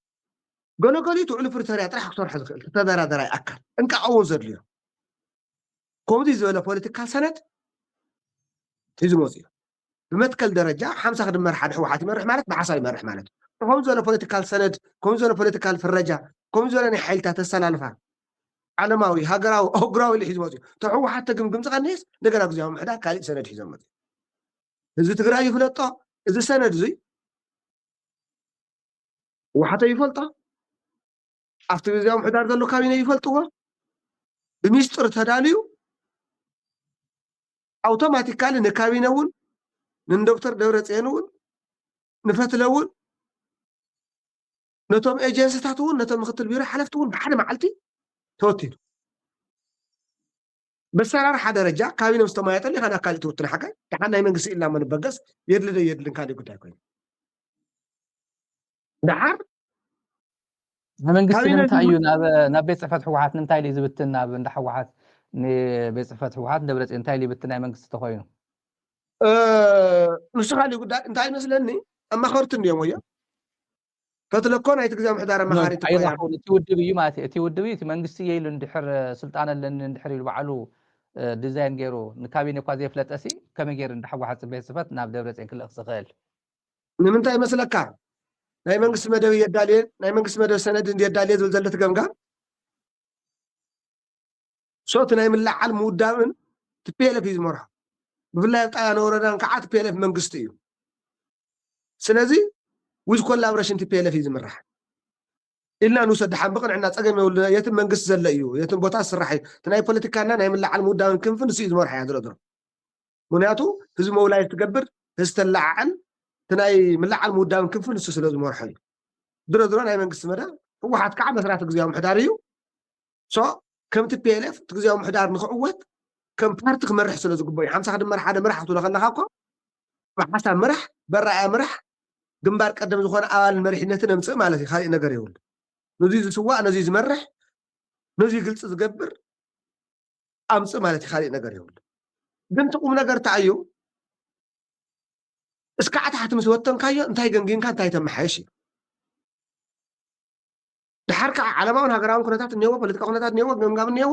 ገለገሊኡ ትውዕሉ ፕሪቶርያ ጥራሕ ክሰርሖ ዝኽእል ተደራደራይ ኣካል ጥንቃቐ እውን ዘድልዮ ከምዚ ዝበለ ፖለቲካል ሰነድ ሒዙ መፅኡ ብመትከል ደረጃ ሓምሳ ክድመር ሓደ ህወሓት ይመርሕ ማለት ብሓሳብ ይመርሕ ማለት እዩ። ከምዚ ዝበለ ፖለቲካል ሰነድ ከምዚ ዝበለ ፖለቲካል ፍረጃ ከምዚ ዝበለ ናይ ሓይልታት ኣሰላልፋ ዓለማዊ ሃገራዊ ኣህጉራዊ ኢሉ ሒዙ መፅኡ ተህወሓት ተግምግም ዝቐንየስ እንደገና ግዜያዊ ምሕዳር ካሊእ ሰነድ ሒዞም መፅኡ ህዝቢ ትግራይ ይፍለጦ እዚ ሰነድ እዙይ ህወሓተይ ይፈልጦ ኣብቲ ግዜያዊ ምሕዳር ዘሎ ካቢነ ይፈልጥዎ ብሚስጥር ተዳልዩ ኣውቶማቲካሊ ንካቢነ እውን ንዶክተር ደብረፅዮን እውን ንፈትለ እውን ነቶም ኤጀንስታት እውን ነቶም ምክትል ቢሮ ሓለፍቲ እውን ብሓደ መዓልቲ ተወቲኑ በሰራርሓ ደረጃ ካቢነ ምስ ተማየጠሉ ኢኻ ናብ ካሊእ ትውትን ሓጋይ ደሓን ናይ መንግስቲ ኢልና መንበገስ የድሊ ዶ የድልን ካሊእ ጉዳይ ኮይኑ ደሓር መንግስቲ ንምንታይ እዩ ናብ ቤት ፅሕፈት ህወሓት ንምንታይ እዩ ዝብትን ናብ እንዳ ህወሓት ንቤት ጽሕፈት ህወሓት ደብረጽዮን እንታይ ሊብቲ ናይ መንግስቲ ተኾይኑ? ንሱ ካሊእ ጉዳይ እንታይ ይመስለኒ፣ ኣማኸርቲ እንዲዮም ወዮ ፈትለኮ ናይቲ ግዜ ምሕዳር ኣማኻሪ ኣይራኸቡን። እቲ ውድብ እዩ ማለት እዩ። እቲ ውድብ እዩ እቲ መንግስቲ እየ ኢሉ እንድሕር ስልጣን ኣለኒ እንድሕር ኢሉ ባዕሉ ዲዛይን ገይሩ ንካቢኔ እኳ ዘየፍለጠሲ ከመይ ገይሩ እንድሕወሓት ቤት ጽሕፈት ናብ ደብረጽዮን ክልእኽ ዝኽእል? ንምንታይ ይመስለካ? ናይ መንግስቲ መደብ እየዳልየ ናይ መንግስቲ መደብ ሰነድ እንድየዳልየ ዝብል ዘለቲ ገምጋም ሶቲ ናይ ምልዓል ምውዳብን ትፒኤልኤፍ እዩ ዝመርሖ። ብፍላይ ኣብ ጣብያን ወረዳን ከዓ ትፒኤልኤፍ መንግስቲ እዩ። ስለዚ ዊዝ ኮላብሬሽን ትፒኤልኤፍ እዩ ዝምራሕ ኢልና ንውሰድ። ደሓን ብቕንዕና ጸገም የብሉ። የትን መንግስቲ ዘለ እዩ፣ የትን ቦታ ዝስራሕ እዩ። እቲ ናይ ፖለቲካና ናይ ምልዓል ምውዳብን ክንፍን ንሱ እዩ ዝመርሖ እያ ዝረድሮ። ምክንያቱ ህዝቢ ሞብላይዝ ትገብር፣ ህዝቢ ተለዓዕል፣ እቲ ናይ ምልዓል ምውዳብን ክንፍን ንሱ ስለ ዝመርሖ እዩ። ድሮ ድሮ ናይ መንግስቲ መደብ ህወሓት ከዓ መስራቲ ግዜያዊ ምሕዳር እዩ። ሶ ከምቲ ፒኤልኤፍ እቲ ግዜያዊ ምሕዳር ንክዕወት ከም ፓርቲ ክመርሕ ስለ ዝግበኦ እዩ። ሓምሳ ክድመር ሓደ ምራሕ ክትብሎ ከለካ እኮ ብሓሳብ ምራሕ፣ በረኣያ ምራሕ፣ ግንባር ቀደም ዝኾነ ኣባልን መሪሕነትን ኣምፅእ ማለት እዩ። ካሊእ ነገር የብሉ። ነዚ ዝስዋእ፣ ነዚ ዝመርሕ፣ ነዚ ግልፂ ዝገብር ኣምፅእ ማለት እዩ። ካሊእ ነገር የብሉ። ግን እቲ ቁም ነገር እንታይ እዩ? እስካዕ ታሕቲ ምስ ወተንካዮ እንታይ ገምጊምካ እንታይ ተመሓየሽ እዩ። ድሓር ከዓ ዓለማውን ሃገራውን ኩነታት እኒአዎ፣ ፖለቲካ ኩነታት እኒአዎ፣ ገምጋም እኒአዎ።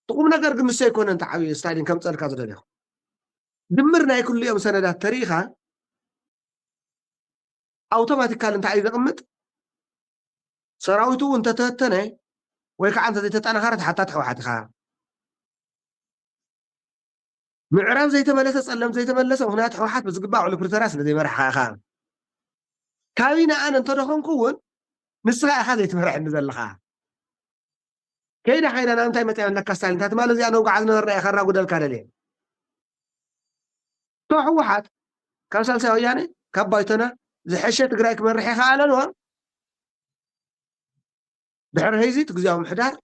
እቲ ቁም ነገር ግን ንሰ ኣይኮነ እንተ ዓብዪ ስታሊን ከምፀልካ ዝደለኹ ድምር ናይ ኩሉ እዮም ሰነዳት ተሪኢኻ ኣውቶማቲካል እንታይ እዩ ዘቕምጥ? ሰራዊቱ እውን እንተተበተነ ወይ ከዓ እንተዘይተጠናኸረ ተሓታቲ ህወሓት ኢኻ። ምዕራብ ዘይተመለሰ ፀለምቲ ዘይተመለሰ ምክንያት ህወሓት ብዝግባእ ውዕሊ ፕሪቶርያ ስለ ዘይመራሕኻ ኢኻ። ካቢነ ኣነ እንተደኾንኩ እውን ንስኻ ኢኻ ዘይትመርሐኒ ዘለኻ። ከይዳ ከይዳ ናብ እንታይ መፅያ ኣለካ ስታሊን? እታ ትማሊ እዚኣ ነውግዓ ዝነበርና እየ ከራጉደልካ ደልየ። እቶ ህወሓት ካብ ሳልሳይ ወያነ ካብ ባይቶና ዝሐሸ ትግራይ ክመርሕ ይኸኣለ ዶ? ድሕሪ ህዚ እቲ ግዜያዊ ምሕዳር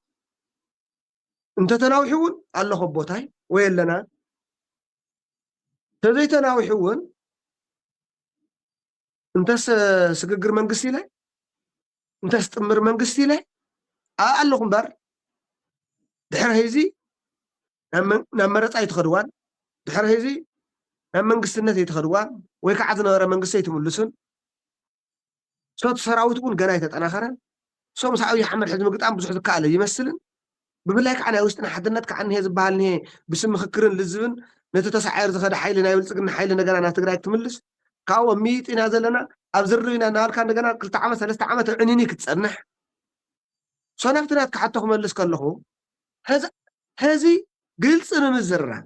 እንተተናዊሑ እውን ኣለኹ ቦታይ ወይ ኣለና ተዘይተናዊሑ እውን እንተስ ስግግር መንግስቲ ኢለ እንተስ ጥምር መንግስቲ ኢለ ኣብኣ ኣለኹ እምበር ድሕሪ ህዚ ናብ መን- ናብ መረፃ ኣይትኸድዋን ድሕሪ ህዚ ናብ መንግስትነት ኣይትኸድዋን ወይ ከዓ ዝነበረ መንግስቲ ኣይትምልሱን ሶት ሰራዊት እውን ገና ኣይተጠናኸረን ሶ ምስ ኣብይ ኣሕመድ ሕዚ ምግጣም ብዙሕ ዝከኣለ ይመስልን ብፍላይ ከዓ ናይ ውሽጥና ሓድነት ከዓ እኒሄ ዝበሃል እኒሄ ብስም ምክክርን ልዝብን ነቲ ተሳዒር ዝኸደ ሓይሊ ናይ ብልፅግና ሓይሊ እንደገና ናብ ትግራይ ክትምልስ ካብኡ ኣብ ምይጥ ኢና ዘለና ኣብ ዝርብ ኢና እናበልካ እንደገና ክልተ ዓመት ሰለስተ ዓመት ኣብ ዕንኒ ክትፀንሕ ሶ ናብቲ ናትካ ሕቶ ክመልስ ከለኹ ሕዚ ግልፂ ንምዝራብ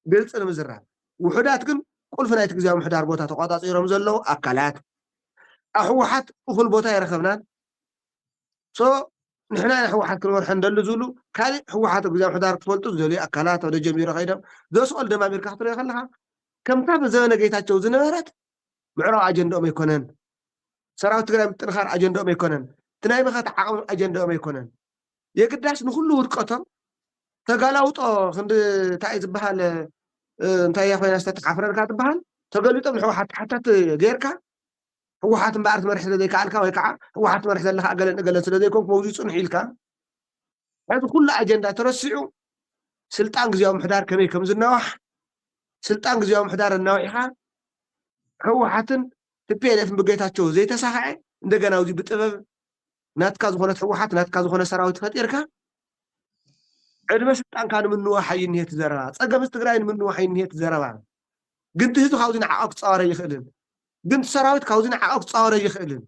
ግልፂ ንምዝራብ ውሑዳት ግን ቁልፊ ናይቲ ግዜያዊ ምሕዳር ቦታ ተቋፃፂሮም ዘለዉ ኣካላት ኣብ ህወሓት እኹል ቦታ ኣይረኸብናን ሶ ንሕና ኢና ህወሓት ክንመርሖ እንደሊ ዝብሉ ካሊእ ህወሓት ግዜያዊ ምሕዳር ክፈልጡ ዝደልዩ ኣካላት ኣብ ደጀሚሮ ከይዶም ዘስኦል ደማሚርካ ክትሪኦ ከለካ ከምታ ብዘበነ ጌታቸው ዝነበረት ምዕራብ ኣጀንድኦም ኣይኮነን ሰራዊት ትግራይ ምጥንኻር ኣጀንድኦም ኣይኮነን እቲ ናይ መኸት ዓቕሚ ኣጀንድኦም ኣይኮነን የግዳስ ንኩሉ ውድቀቶም ተጋላውጦ ክንዲ እንታይ ዝበሃል እንታይ ኮይና ዝተተሓፍረርካ ትበሃል ተገሊጦም ንሕወሓት ተሓታት ጌርካ ህወሓት እምበኣር ትመርሕ ስለ ዘይከኣልካ ወይ ከዓ ህወሓት ትመርሕ ዘለካ እገለን እገለን ስለ ዘይኮንኩ መውዚ ፅንሑ ኢልካ ሕዚ ኩሉ ኣጀንዳ ተረሲዑ ስልጣን ግዜያዊ ምሕዳር ከመይ ከም ዝናዋሕ ስልጣን ግዜያዊ ምሕዳር እናውዒኻ ህወሓትን ቲፒኤልኤፍን ብጌታቸው ዘይተሳኽዐ እንደገና እዚ ብጥበብ ናትካ ዝኾነት ህወሓት ናትካ ዝኾነ ሰራዊት ፈጢርካ ዕድመ ስልጣንካ ንምንዋሕ ኣይንሄት ዘረባ ፀገምስ ትግራይ ንምንዋሕ ኣይንሄት ዘረባ ግን ህዝቢ ካብዚ ንዓቐ ክፃወረ ይኽእልን ግን ሰራዊት ካብዚ ንዓቐ ክፃወረ ይኽእልን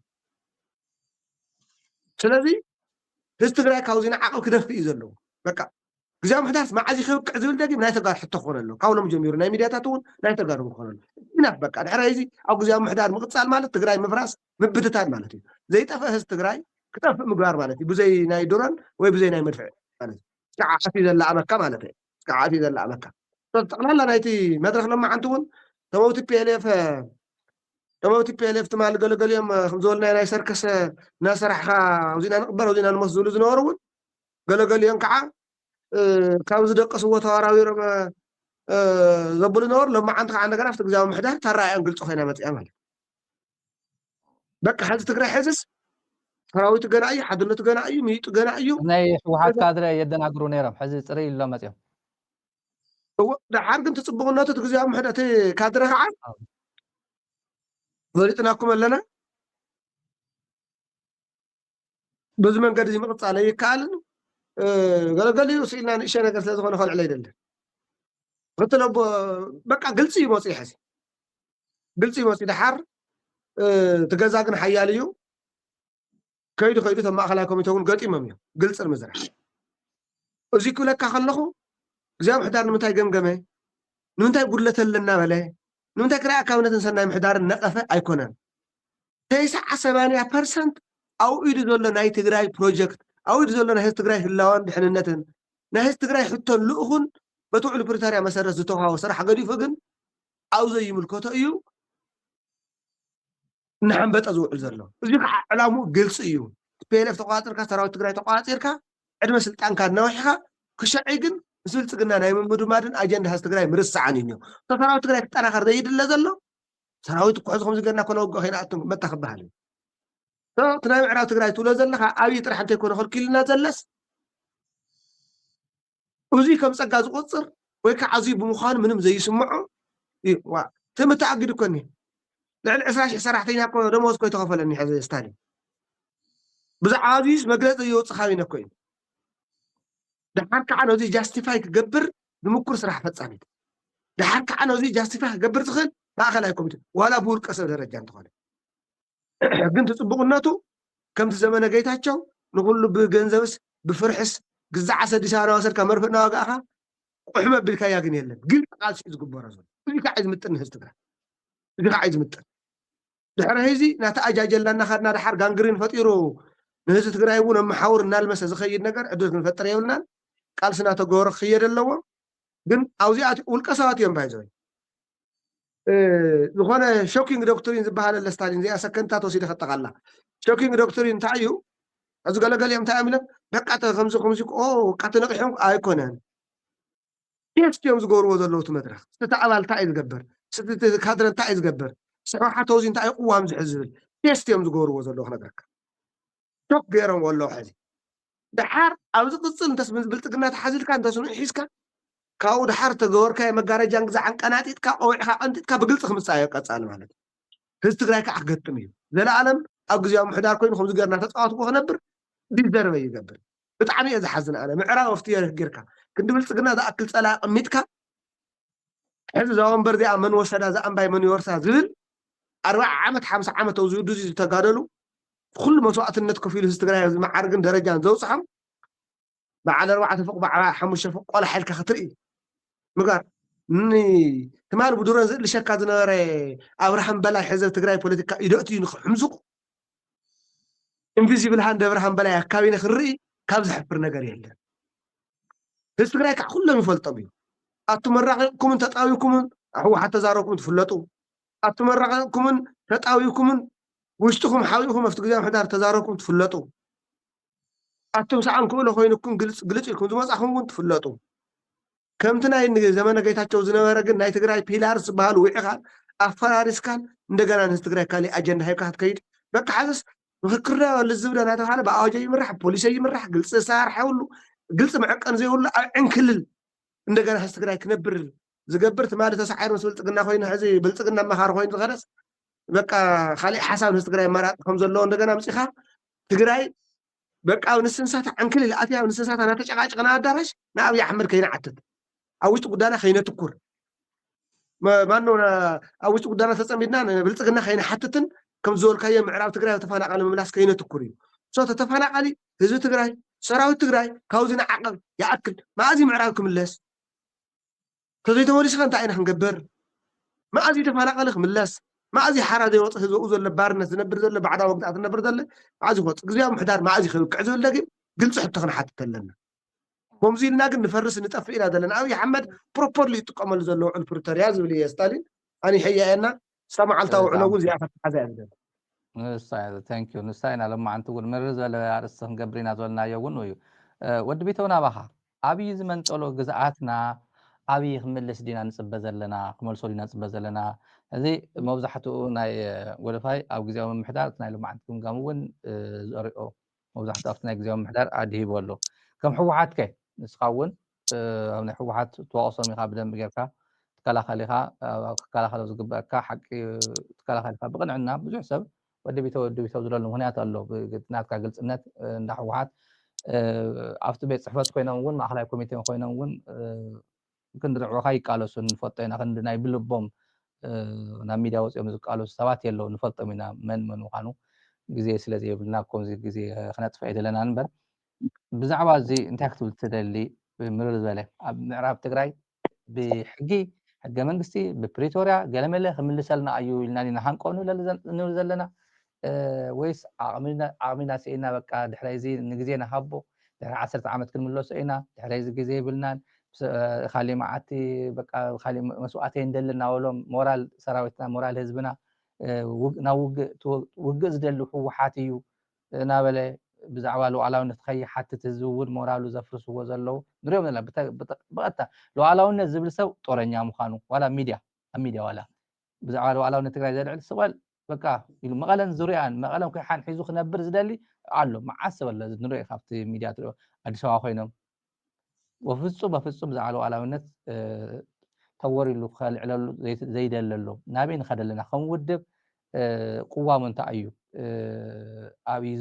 ስለዚ ህዝቢ ትግራይ ካብዚ ንዓቐብ ክደፍእ እዩ ዘለዎ በቃ ግዜያዊ ምሕዳርስ መዓዝ ይክብቅዕ ዝብል ደጊም ናይ ተጋሩ ሕቶ ክኾነ ኣሎ ካብ ሎም ጀሚሩ ናይ ሚድያታት እውን ናይ ተጋሩ ክኾነ ኣሎ ኢና በቃ ድሕሪ እዚ ኣብ ግዜያዊ ምሕዳር ምቕፃል ማለት ትግራይ ምፍራስ ምብትታን ማለት እዩ ዘይጠፍእ ህዝቢ ትግራይ ክጠፍእ ምግባር ማለት እዩ ብዘይ ናይ ድሮን ወይ ብዘይ ናይ መድፍዕ ማለት እዩ እስካዓ ዓፊ ዘላ ኣመካ ማለት እዩ እስካዓ ዓፊ ዘላ ኣመካ ጠቕላላ ናይቲ መድረክ ሎማዓንቲ እውን ተመውቲ ፒኤልኤፍ ተመውቲ ፒኤልኤፍ ትማሊ ገለገሊኦም ከም ዝበሉና ናይ ሰርከስ እናሰራሕካ ኣብዚና ንቅበር ኣብዚና ንሞት ዝብሉ ዝነበሩ እውን ገለገሊኦም ከዓ ካብ ዝደቀስዎ ተዋራዊሮም ዘብሉ ነበሩ። ሎማዓንቲ ከዓ እንደገና ኣብቲ ግዝያዊ ምሕዳር ተራእያን ግልፂ ኮይና መፅያ ማለት በቃ ሕዚ ትግራይ ሕዝስ ሰራዊቱ ገና እዩ፣ ሓድነቱ ገና እዩ፣ ምይጡ ገና እዩ። ናይ ህወሓት ካድረ የደናግሩ ነይሮም፣ ሕዚ ፅርይ ኢሎም መፅዮም። እዎ፣ ደሓር ግን ትፅቡቕነቱ እቲ ግዜያዊ ምሕደር እቲ ካድረ ከዓ ፈሊጥናኩም ኣለና። በዚ መንገዲ እዚ ምቕፃል ኣይከኣልን። ገለገሊኡ ስኢልና ንእሸ ነገር ስለዝኾነ ከልዕሎ ኣይደልን። ክትለቦ በቃ ግልፂ እዩ መፅኡ። ሕዚ ግልፂ እዩ መፅኡ። ደሓር እቲ ገዛ ግን ሓያል እዩ። ከይዱ ከይዱ እቶም ማእኸላይ ኮሚቴ እውን ገጢሞም እዮም። ግልፂ ንምዝራሕ እዚ ክብለካ ከለኹ ግዜያዊ ምሕዳር ንምንታይ ገምገመ፣ ንምንታይ ጉድለት ኣለና በለ፣ ንምንታይ ክራይ ኣካብነትን ሰናይ ምሕዳርን ነቐፈ ኣይኮነን። ተስዓ ሰማንያ ፐርሰንት ኣብ ኢዱ ዘሎ ናይ ትግራይ ፕሮጀክት፣ ኣብ ኢዱ ዘሎ ናይ ህዝቢ ትግራይ ህላወን ድሕንነትን፣ ናይ ህዝቢ ትግራይ ሕቶን ልእኹን በቲ ውዕል ፕሪቶርያ መሰረት ዝተዋሃቦ ስራሕ ገዲፉ ግን ኣብ ዘይምልከቶ እዩ እናሓንበጠ ዝውዕል ዘሎ። እዚ ከዓ ዕላምኡ ግልፂ እዩ። ቲ ፒ ኤል ኤፍ ተቋፂርካ፣ ሰራዊት ትግራይ ተቋፂርካ፣ ዕድመ ስልጣንካ እናወሒኻ፣ ክሸዒ ግን ምስ ብልፅግና ናይ ምምድማድን ኣጀንዳ ህዝቢ ትግራይ ምርስዓን እዩ እኒኦ። እቶ ሰራዊት ትግራይ ክጠናኸር ዘይድለ ዘሎ ሰራዊት እኮ ሕዚ ከምዚ ገርና ኮነ ውግእ ከይንኣቱ መታ ክበሃል እዩ። እቲ ናይ ምዕራብ ትግራይ ትብሎ ዘለኻ ኣብይ ጥራሕ እንተይኮነ ከልኪልና ዘለስ እዚ ከም ፀጋ ዝቆፅር ወይ ከዓ እዚ ብምዃኑ ምንም ዘይስምዖ እዩ። ዋ ትምቲ ኣጊድ እኮ እኒ ልዕሊ ዕስራ ሽሕ ሰራሕተኛ እኮ ደሞዝ እኮ ይተኸፈለኒ ሕዚ ስታሊን ብዛዕባ እዚስ መግለፂ ይወፅእ ካቢነ እኮ እዩ። ደሓር ከዓ ነዚ ጃስቲፋይ ክገብር ዝምኩር ስራሕ ፈፃሚት ደሓር ከዓ ነዚ ጃስቲፋይ ክገብር ዝኽእል ማእኸላይ ኮሚቴ ዋላ ብውልቀ ሰብ ደረጃ እንተኾነ ግን ትፅቡቕነቱ ከምቲ ዘመነ ጌታቸው ንኩሉ ብገንዘብስ ብፍርሕስ ግዛዕ ኣሰዲስ ኣናወሰድካ መርፍእ እናወጋእኻ ቁሕ መቢልካያ ግን የለን። ግልፂ ቃልሲ እዩ ዝግበሮ ዘሎ። እዚ ከዓ እዩ ዝምጥን ንህዝቢ ትግራይ። እዚ ከዓ እዩ ዝምጥን። ድሕሪ ህዚ ናተኣጃጀልና እናኸድና ደሓር ጋንግሪን ፈጢሩ ንህዝቢ ትግራይ እውን ኣመሓውር እናልመሰ ዝኸይድ ነገር ዕድል ክንፈጥር የብልናን። ቃልስና ተገበሮ ክኽየድ ኣለዎ። ግን ኣብዚኣ ውልቀ ሰባት እዮም ባይዘወይ ዝኾነ ሾኪንግ ዶክትሪን ዝበሃል ኣለ ስታሊን እዚኣ ሰከንድታት ወሲደ ከጠቓላ። ሾኪንግ ዶክትሪን እንታይ እዩ? እዚ ገለገሊኦም እንታይ እዮም ኢሎም በቃ ተ- ከምዚ ከምዚ ኦ በቃ ተነቂሖም ኣይኮነን። ቴስት እዮም ዝገብርዎ ዘለዉ እቲ መድረክ። እቲ ኣባል እንታይ እዩ ዝገብር? እቲ ካድረ እንታይ እዩ ዝገብር? ስሕዋሓት ተውዚ እንታይ እዩ ቅዋም ዝሕዝ ዝብል ቴስት እዮም ዝገብርዎ ዘለዉ ክነግረካ። ሾክ ገይሮም ኣለዉ ሕዚ። ደሓር ኣብ ዝቕፅል እንተስ ምስ ብልፅግና ተሓዚልካ እንተስ ንኡ ሒዝካ ካብኡ ደሓር ተገበርካዮ መጋረጃን ግዛዕን ቀናጢጥካ ቆቢዕካ ቀንጢጥካ ብግልፂ ክምፃእ እዮ ቀፃሊ ማለት እዩ። ህዝቢ ትግራይ ከዓ ክገጥም እዩ። ዘለኣለም ኣብ ግዜያዊ ምሕዳር ኮይኑ ከምዚ ገርና ተፃዋትኩ ክነብር ዲዘርቭ ይገብር። ብጣዕሚ እየ ዝሓዝን ኣነ ምዕራብ ኣፍትዮ ጌርካ ክንዲ ብልፅግና ዝኣክል ፀላ ኣቐሚጥካ ሕዚ እዛ ወንበር እዚኣ መን ወሰዳ እዛ ኣምባይ መን ይወርሳ ዝብል ኣርባዓ ዓመት ሓምሳ ዓመት ኣብዚ ውዱ እዚ ዝተጋደሉ ኩሉ መስዋዕትነት ከፊሉ ህዝቢ ትግራይ ኣብዚ መዓርግን ደረጃን ዘውፅሖም በዓል ኣርባዕተ ፎቅ በዓል ሓሙሽተ ፎቅ ቆላሕ ኢልካ ክትርኢ ምግባር ትማል ብድሮን ዝእልሸካ ዝነበረ ኣብርሃም በላይ ሕዘብ ትግራይ ፖለቲካ ኢደእትዩ ንክሕምዝቁ ኢንቪዚብል ሃንድ ኣብርሃም በላይ ኣካቢነ ክርኢ ካብ ዝሕፍር ነገር የለን። ህዝቢ ትግራይ ከዓ ኩሎም ይፈልጦም እዩ። ኣቱም መራቂቕኩምን ተጣዊኩምን ህወሓት ተዛረብኩም ትፍለጡ። ኣቱም መራቂቕኩምን ተጣዊኩምን ውሽጥኹም ሓዊእኹም ኣብቲ ግዜ ምሕዳር ተዛረብኩም ትፍለጡ። ኣቱም ሰዓን ክእሎ ኮይንኩም ግልፅ ግልፅ ኢልኩም ዝመፃኹም እውን ትፍለጡ። ከምቲ ናይ ን- ዘመነ ጌታቸው ዝነበረ ግን ናይ ትግራይ ፒላር ዝበሃሉ ውዒኻ ኣፈራሪስካን እንደገና ንህዝቢ ትግራይ ካሊእ ኣጀንዳ ሂብካ ክትከይድ በቃ ሓዝስ ምክክር ዶ ልዝብ ዶ እናተባሃለ ብኣዋጀ ይምራሕ ፖሊሲ ይምራሕ ግልፂ ኣሰራርሓ የብሉ ግልፂ መዐቀን ዘይብሉ ኣብ ዕንክልል እንደገና ህዝቢ ትግራይ ክነብር ዝገብር ትማሊ ተሳዒሩ ምስ ብልፅግና ኮይኑ ሕዚ ብልፅግና ኣመኻሪ ኮይኑ ዝኸደስ በቃ ካሊእ ሓሳብ ንህዝቢ ትግራይ ኣማራፂ ከም ዘለዎ እንደገና ምፂኻ ትግራይ በቃ ኣብ ንስንሳታ ዕንክልል ኣትያ ኣብ ንስንሳታ እናተጨቃጨቅና ኣዳራሽ ንኣብይ ኣሕመድ ከይንዓትት ኣብ ውሽጢ ጉዳና ከይነትኩር ማኖ ኣብ ውሽጢ ጉዳና ተፀሚድና ንብልፅግና ከይንሓትትን ከም ዝበልካዮ ምዕራብ ትግራይ ተፈናቃሊ ምምላስ ከይነትኩር እዩ። ሶ ተፈናቃሊ ህዝቢ ትግራይ ሰራዊት ትግራይ ካብዚ ንዓቀብ ይኣክል መኣዚ ምዕራብ ክምለስ ተዘይተመሊስካ እንታይ ኢና ክንገብር? መኣዚ ተፈናቃሊ ክምለስ መኣዚ ሓራ ዘይወፅ ህዝቢ ኣብኡ ዘሎ ባርነት ዝነብር ዘሎ ባዕዳዊ ግዛኣት ዝነብር ዘሎ መኣዚ ክወፅእ ግዜያዊ ምሕዳር መኣዚ ክብቅዕ ዝብል ደጊም ግልፂ ሕቶ ክንሓትት ኣለና። ከምዚ ኢልና ግን ንፈርስ ንጠፍእ ኢና ዘለና። ኣብይ ኣሕመድ ፕሮፐርሊ ይጥቀመሉ ዘሎ ውዕል ፕሪቶርያ ዝብል እየ ስታሊን ኣኒሐያ እየና ስታ መዓልታዊ ውዕሎ እውን እዚኣ ከተሓዛ እያ ዝደሊ። ንሳ ንሳ ኢና ለማዓንቲ እውን ምርር ዝበለ ኣርእስቲ ክንገብር ኢና ዝበልናዮ እውን እዩ። ወዲ ቢተው ናባኻ ኣብይ ዝመንጠሎ ግዝኣትና ኣብይ ክምልስ ዲና ንፅበ ዘለና ክመልሶ ዲና ንፅበ ዘለና እዚ መብዛሕትኡ ናይ ጎደፋይ ኣብ ግዜያዊ ምምሕዳር እቲ ናይ ልምዓት ግምጋም እውን ዘርእዮ መብዛሕትኡ ኣብቲ ናይ ግዜያዊ ምምሕዳር ኣድሂቡ ኣሎ። ከም ህወሓት ከ ንስኻ እውን ኣብ ናይ ህወሓት ትወቕሶም ኢኻ፣ ብደንቢ ጌርካ ትከላኸል ኢኻ። ክከላኸሎ ዝግበአካ ሓቂ ትከላኸል ኢኻ። ብቕንዕና ብዙሕ ሰብ ወዲ ቢተ ወዲ ቢተ ዝብለሉ ምኽንያት ኣሎ። ናትካ ግልፅነት እንዳ ህወሓት ኣብቲ ቤት ፅሕፈት ኮይኖም እውን ማእኸላይ ኮሚቴ ኮይኖም እውን ክንዲ ንዕኻ ይቃለሱ ንፈልጦ ኢና። ክንዲ ናይ ብልቦም ናብ ሚድያ ወፂኦም ዝቃለሱ ሰባት የለው፣ ንፈልጦም ኢና መን መን ምዃኑ። ግዜ ስለ ዘይብልና ከምዚ ግዜ ክነጥፍእ ኣይደለናን እምበር ብዛዕባ እዚ እንታይ ክትብል ትደሊ? ምርር ዝበለ ኣብ ምዕራብ ትግራይ ብሕጊ ሕገ መንግስቲ ብፕሪቶርያ ገለመለ ክምልሰልና እዩ ኢልና ኢና ሃንቀው ንብል ዘለና ወይስ ዓቕሚና ስኢና በቃ ድሕሪ እዚ ንግዜ ንሃቦ ድሕሪ ዓሰርተ ዓመት ክንምለሶ ኢና ድሕሪ እዚ ግዜ ይብልናን ካሊእ መዓልቲ በቃ ካሊእ መስዋእቲ የንደሊ እናበሎም ሞራል ሰራዊትና ሞራል ህዝብና ናብ ውግእ ዝደሊ ህወሓት እዩ እናበለ ብዛዕባ ሉዓላውነት ከይሓትት ህዝቢ እውን ሞራሉ ዘፍርስዎ ዘለዉ ንሪኦም ዘለና ብቀጥታ ሉዓላውነት ዝብል ሰብ ጦረኛ ምዃኑ ዋላ ሚድያ ኣብ ሚድያ ዋላ ብዛዕባ ሉዓላውነት ትግራይ ዘልዕል ስቐል በቃ ኢሉ መቐለን ዙሪያን መቐለን ኩሓን ሒዙ ክነብር ዝደሊ ኣሎ። መዓስ በለ ንሪኦ ካብቲ ሚድያ ትሪኦ ኣዲስ ኣበባ ኮይኖም በፍፁም በፍፁም ብዛዕባ ሉዓላውነት ተወሪሉ ከልዕለሉ ዘይደሊ ኣሎ። ናበይ ንኸደ ኣለና ከም ውድብ ቅዋሙ እንታይ እዩ? ኣብይ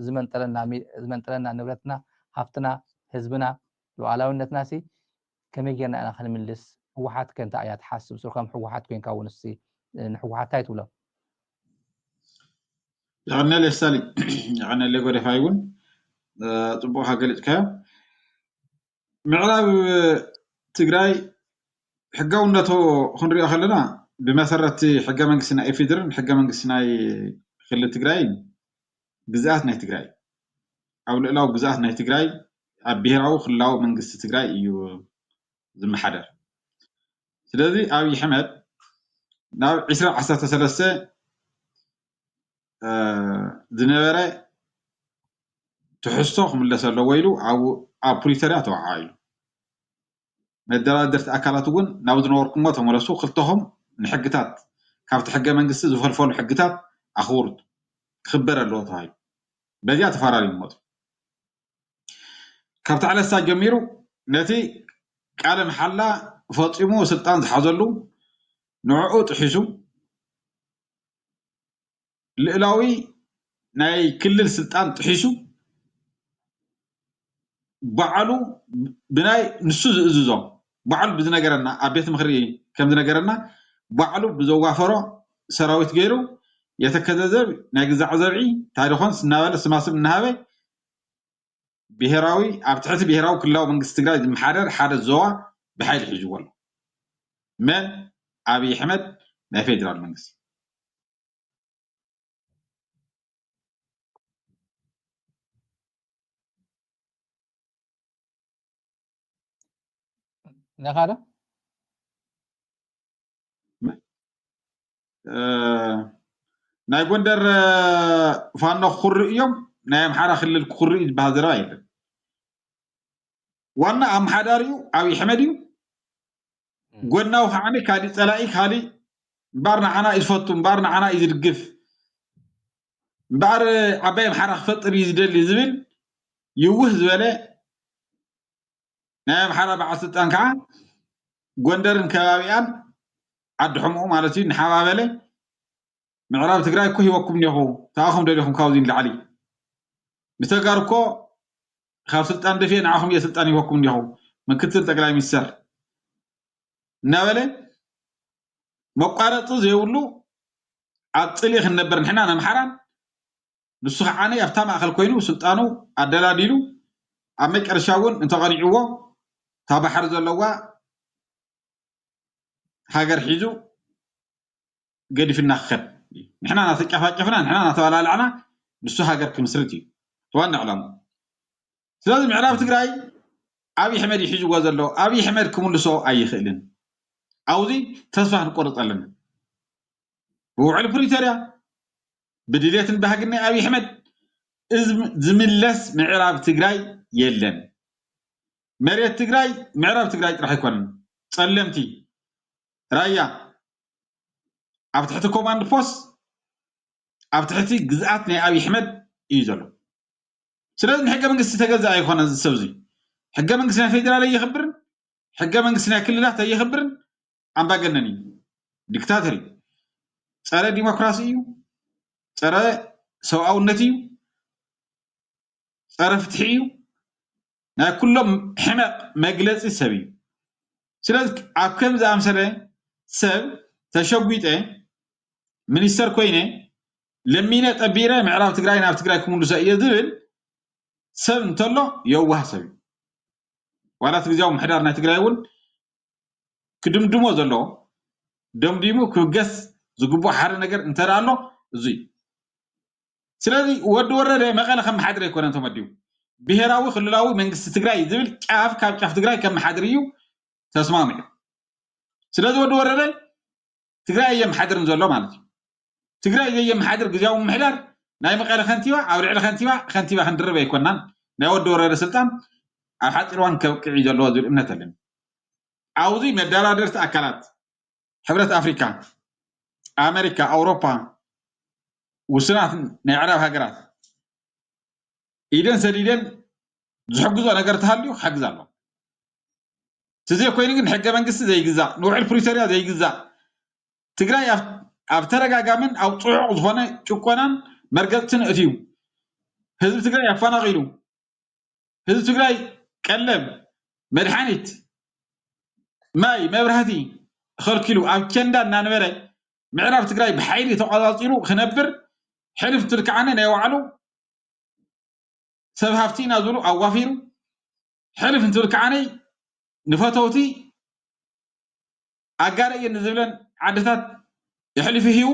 ዝመንጠለና ንብረትና ሃፍትና ህዝብና ሉዓላውነትና ሲ ከመይ ጌርና ኢና ክንምልስ? ህወሓት ከ እንታይ እያ ትሓስብ? ስሩ ከም ህወሓት ኮይንካ እውን እስቲ ንህወሓት እንታይ ትብሎ? የቐነል የሳሊ የቐነል ጎደፋይ እውን ፅቡቕካ ገሊፅካዮ። ምዕራብ ትግራይ ሕጋውነቱ ክንሪኦ ከለና ብመሰረት ሕገ መንግስቲ ናይ ኢፌድርን ሕገ መንግስቲ ናይ ክልል ትግራይን ግዝኣት ናይ ትግራይ ኣብ ልእላዊ ግዝኣት ናይ ትግራይ ኣብ ብሄራዊ ክልላዊ መንግስቲ ትግራይ እዩ ዝመሓደር። ስለዚ ኣብይ ኣሕመድ ናብ ዕስራ ዓሰርተ ሰለስተ ዝነበረ ትሕዝቶ ክምለስ ኣለዎ ኢሉ ኣብ ፕሪቶርያ ተወዓዓ ኢሉ። መደራደርቲ ኣካላት እውን ናብ ዝነበርኩሞ ተመለሱ፣ ክልተኹም ንሕግታት ካብቲ ሕገ መንግስቲ ዝፈልፈሉ ሕግታት ኣኽብሩ ክኽበር ኣለዎ ተባሂሉ። በዚኣ ተፈራሪሙ መፁ። ካብቲ ዕለት ጀሚሩ ነቲ ቃለ መሓላ ፈፂሙ ስልጣን ዝሓዘሉ ንዕኡ ጥሒሱ ልእላዊ ናይ ክልል ስልጣን ጥሒሱ ባዕሉ ብናይ ንሱ ዝእዝዞ ባዕሉ ብዝነገረና ኣብ ቤት ምኽሪ ከም ዝነገረና ባዕሉ ብዘዋፈሮ ሰራዊት ገይሩ የተከዘ ዘብዒ ናይ ግዛዕ ዘብዒ እንታይ ደኾን እናበለ ስማስም እናሃበ ብሄራዊ ኣብ ትሕቲ ብሄራዊ ክልላዊ መንግስቲ ትግራይ ዝመሓደር ሓደ ዞባ ብሓይሊ ሒዝዎ ኣሎ። መን? ኣብይ ኣሕመድ ናይ ፌዴራል መንግስቲ። ነኻ ዶ ናይ ጎንደር ፋኖ ክኩርእ እዮም ናይ ኣምሓራ ክልል ክኩርእ እዩ ዝበሃል ዘረባ የለን። ዋና ኣምሓዳሪኡ ኣብይ ኣሕመድ እዩ። ጎናዊ ከዓ ካሊእ ፀላኢ ካሊእ እምበኣር ንዓና እዩ ዝፈቱ እምበኣር ንዓና እዩ ዝድግፍ እምበኣር ዓባይ ኣምሓራ ክፈጥር እዩ ዝደሊ ዝብል ይውህ ዝበለ ናይ ኣምሓራ በዓል ስልጣን ከዓ ጎንደርን ከባቢኣን ዓዲ ሕሙኡ ማለት እዩ እናሓባበለ ምዕራብ ትግራይ እኮ ሂበኩም እኒኹ ተኣኹም ደሊኹም ካብዚ ንላዕሊ ንተጋሩ እኮ ካብ ስልጣን ደፊኤ ንዓኹም እየ ስልጣን ሂበኩም እኒኹ ምክትል ጠቅላይ ሚኒስተር እናበለ መቋረፂ ዘይብሉ ኣብ ፅልኢ ክንነበር ንሕና ነምሓራን ንሱ ከዓ ኣብታ ማእኸል ኮይኑ ስልጣኑ ኣደላዲሉ ኣብ መጨረሻ እውን እንተቐኒዕዎ እታ ባሕሪ ዘለዋ ሃገር ሒዙ ገዲፍና ክኸድ ንሕና እናተጨፋጨፍና ንሕና እናተባላላዕና ንሱ ሃገር ክምስርት እዩ ዋና ዕላሙ። ስለዚ ምዕራብ ትግራይ ኣብይ ኣሕመድ እዩ ሒዝዎ ዘሎ። ኣብይ ኣሕመድ ክምልሶ ኣይኽእልን። ኣብዚ ተስፋ ክንቆርፅ ኣለና። ብውዕል ፕሪቶርያ ብድሌትን ባህግን ናይ ኣብይ ኣሕመድ ዝምለስ ምዕራብ ትግራይ የለን። መሬት ትግራይ ምዕራብ ትግራይ ጥራሕ ኣይኮነን። ፀለምቲ፣ ራያ፣ ኣብ ትሕቲ ኮማንድ ፖስት፣ ኣብ ትሕቲ ግዝኣት ናይ ኣብይ ኣሕመድ እዩ ዘሎ። ስለዚ ንሕገ መንግስቲ ተገዛእ ኣይኮነ እዚ ሰብ እዚ። ሕገ መንግስቲ ናይ ፌዴራል ኣየኽብርን፣ ሕገ መንግስቲ ናይ ክልላት ኣየኽብርን፣ ኣምባገነን እዩ፣ ዲክታተር እዩ፣ ጸረ ዲሞክራሲ እዩ፣ ጸረ ሰብኣውነት እዩ፣ ጸረ ፍትሒ እዩ፣ ናይ ኩሎም ሕመቕ መግለጺ ሰብ እዩ። ስለዚ ኣብ ከም ዝኣምሰለ ሰብ ተሸጒጠ ሚኒስተር ኮይነ ለሚነ ጠቢረ ምዕራብ ትግራይ ናብ ትግራይ ክምልሶ እየ ዝብል ሰብ እንተሎ የዋህ ሰብ እዩ። ዋላ እቲ ግዜያዊ ምሕዳር ናይ ትግራይ እውን ክድምድሞ ዘለዎ ደምዲሙ ክብገስ ዝግብኦ ሓደ ነገር እንተ ኣሎ እዚ እዩ። ስለዚ ወዲ ወረደ መቐለ ከመሓድር ኣይኮነን ተመዲቡ፣ ብሄራዊ ክልላዊ መንግስቲ ትግራይ ዝብል ጫፍ ካብ ጫፍ ትግራይ ከመሓድር እዩ ተስማሚዑ። ስለዚ ወዲ ወረደ ትግራይ የመሓድርን ዘሎ ማለት እዩ። ትግራይ ዘየመሓድር ግዜያዊ ምምሕዳር ናይ መቐለ ከንቲባ ኣብ ልዕሊ ከንቲባ ከንቲባ ክንድርብ ኣይኮናን። ናይ ወዲ ወረደ ስልጣን ኣብ ሓፂር እዋን ከብቅዕ እዩ ዘለዎ ዝብል እምነት ኣለኒ። ኣብዚ መደራደርቲ ኣካላት ሕብረት ኣፍሪካ፣ ኣሜሪካ፣ ኣውሮፓ፣ ውሱናት ናይ ኣዕራብ ሃገራት ኢደን ሰዲደን ዝሕግዞ ነገር ተሃልዩ ክሕግዝ ኣሎ። እቲ ዘይኮይኑ ግን ሕገ መንግስቲ ዘይግዛእ፣ ንውዕል ፕሪቶርያ ዘይግዛእ፣ ትግራይ ኣብ ተደጋጋምን ኣብ ፅዑቕ ዝኾነ ጭቆናን መርገፅትን እትዩ ህዝቢ ትግራይ ኣፈናቒሉ፣ ህዝቢ ትግራይ ቀለብ፣ መድሓኒት፣ ማይ፣ መብራህቲ ከልኪሉ ኣብ ኬንዳ እናነበረ ምዕራብ ትግራይ ብሓይሊ ተቋፃፂሩ ክነብር ሕልፍ ትልክዓነ ናይ ባዕሉ ሰብ ሃፍቲ ኢና ዝብሉ ኣዋፊሩ ሕልፍ እንትብል ከዓነይ ንፈተውቲ ኣጋር እየን ንዝብለን ዓድታት የሕሊፉ ሂቡ